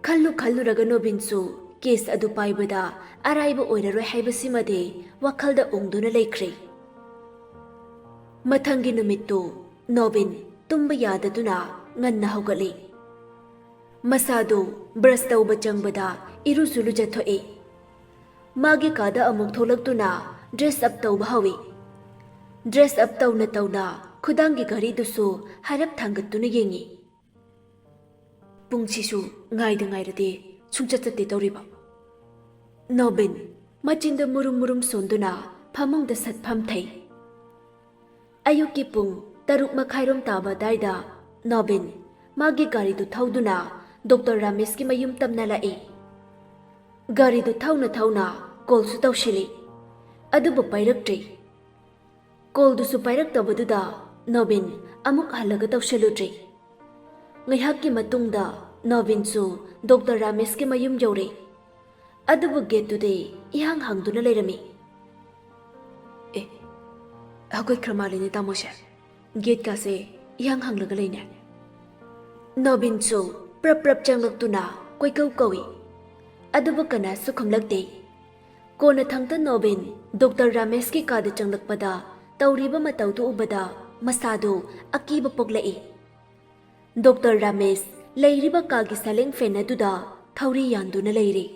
ꯈꯜꯂꯨ ꯈꯜꯂꯨꯔꯒ ꯅꯣꯕꯤꯟꯁꯨ ꯀꯦꯁ ꯑꯗꯨ ꯄꯥꯏꯕꯗ ꯑꯔꯥꯏꯕ ꯑꯣꯏꯔꯔꯣꯏ ꯍꯥꯏꯕꯁꯤꯃꯗꯤ ꯋꯥꯈꯜꯗ ꯎꯪꯗꯨꯅ ꯂꯩꯈ꯭ꯔꯦ꯫ ꯃꯊꯪꯒꯤ ꯅꯨꯃꯤꯠꯇꯨ ꯅꯣꯕꯤꯟ ꯇꯨꯝꯕ ꯌꯥꯗꯗꯨꯅ ꯉꯟꯅ ꯍꯧꯒꯠꯂꯤ꯫ ꯃꯁꯥꯗꯨ ꯕ꯭ꯔꯁ ꯇꯧꯕ ꯆꯪꯕꯗ ꯏꯔꯨꯁꯨ ꯂꯨꯖꯊꯣꯛꯏ꯫ ꯃꯥꯒꯤ ꯀꯥꯗ ꯑꯃꯨꯛ ꯊꯣꯛꯂꯛꯇꯨꯅ ꯗ꯭ꯔꯦꯁ ꯑꯞ ꯇꯧꯕ ꯍꯧꯏ꯫ ꯗ꯭ꯔꯦꯁ ꯑꯞ ꯇꯧꯅ ꯇꯧꯅ ꯈꯨꯗꯥꯡꯒꯤ ꯘꯔꯤꯗꯨꯁꯨ ꯍꯥꯏꯔꯞ ꯊꯥꯡꯒꯠꯇꯨꯅ ꯌꯦꯡꯏ꯫ ꯄꯨꯡꯁꯤꯁꯨ ꯉꯥꯏꯗ ꯉꯥꯏꯔꯗꯤ ꯁꯨꯡꯆꯠ ꯆꯠꯇꯦ ꯇꯧꯔꯤꯕ꯫ ꯅꯣꯕꯤꯟ ꯃꯆꯤꯟꯗ ꯃꯨꯔꯨꯝ ꯃꯨꯔꯨꯝ ꯁꯣꯟꯗꯨꯅ ꯐꯃꯨꯡꯗ ꯁꯠ ꯐꯝꯊꯩ꯫ ꯑꯌꯨꯛꯀꯤ ꯄꯨꯡ ꯇꯔꯨꯛ ꯃꯈꯥꯏꯔꯣꯝ ꯇꯥꯕ ꯑꯗꯥꯏꯗ ꯅꯣꯕꯤꯟ ꯃꯥꯒꯤ ꯒꯥꯔꯤꯗꯨ ꯊꯧꯗꯨꯅ ꯗꯣꯛꯇꯔ ꯔꯥꯃꯦꯁꯀꯤ ꯃꯌꯨꯝ ꯇꯝꯅ ꯂꯥꯛꯏ꯫ ꯒꯥꯔꯤꯗꯨ ꯊꯧꯅ ꯊꯧꯅ ꯀꯣꯜꯁꯨ ꯇꯧꯁꯤꯜꯂꯤ, ꯑꯗꯨꯕꯨ ꯄꯥꯏꯔꯛꯇ꯭ꯔꯤ꯫ ꯀꯣꯜꯗꯨꯁꯨ ꯄꯥꯏꯔꯛꯇꯕꯗꯨꯗ ꯅꯣꯕꯤꯟ ꯑꯃꯨꯛ ꯍꯜꯂꯒ ꯇꯧꯁꯤꯜꯂꯨꯗ꯭ꯔꯤ꯫ ꯉꯥꯏꯍꯥꯛꯀꯤ ꯃꯇꯨꯡꯗ ꯅꯣꯕꯤꯟꯁꯨ ꯗꯣꯛꯇꯔ ꯔꯥꯃꯦꯁꯀꯤ ꯃꯌꯨꯝ ꯌꯧꯔꯦ꯫ ꯑꯗꯨꯕꯨ ꯒꯦꯠꯇꯨꯗꯤ ꯏꯍꯥꯡ ꯍꯥꯡꯗꯨꯅ ꯂꯩꯔꯝꯃꯤ꯫ "ꯑꯦ, ꯍꯧꯒꯠꯈ꯭ꯔ ꯃꯥꯜꯂꯦꯅꯦ ꯇꯥꯃꯣꯁꯦ꯫ ꯒꯦꯠꯀꯥꯁꯦ ꯏꯍꯥꯡ ꯍꯥꯡꯂꯒ ꯂꯩꯅꯦ꯫" ꯅꯣꯕꯤꯟꯁꯨ ꯄ꯭ꯔꯞ ꯄ꯭ꯔꯞ ꯆꯪꯂꯛꯇꯨꯅ ꯀꯣꯏꯀꯧ ꯀꯧꯏ꯫ ꯑꯗꯨꯕꯨ ꯀꯅꯥꯁꯨ ꯈꯨꯝꯂꯛꯇꯦ꯫ ꯀꯣꯟꯅꯊꯪꯗ ꯅꯣꯕꯤꯟ ꯗꯣꯛꯇꯔ ꯔꯥꯃꯦꯁꯀꯤ ꯀꯥꯗ ꯆꯪꯂꯛꯄꯗ ꯇꯧꯔꯤꯕ ꯃꯇꯧꯗꯨ ꯎꯕꯗ ꯃꯁꯥꯗꯨ ꯑꯀꯤꯕ ꯄꯣꯛꯂꯛꯏ꯫ ꯗꯣꯛꯇꯔ ꯔꯥꯃꯦꯁ ꯂꯩꯔꯤꯕ ꯀꯥꯒꯤ ꯁꯥꯂꯦꯡ ꯐꯦꯟ ꯑꯗꯨꯗ ꯊꯧꯔꯤ ꯌꯥꯟꯗꯨꯅ ꯂꯩꯔꯤ꯫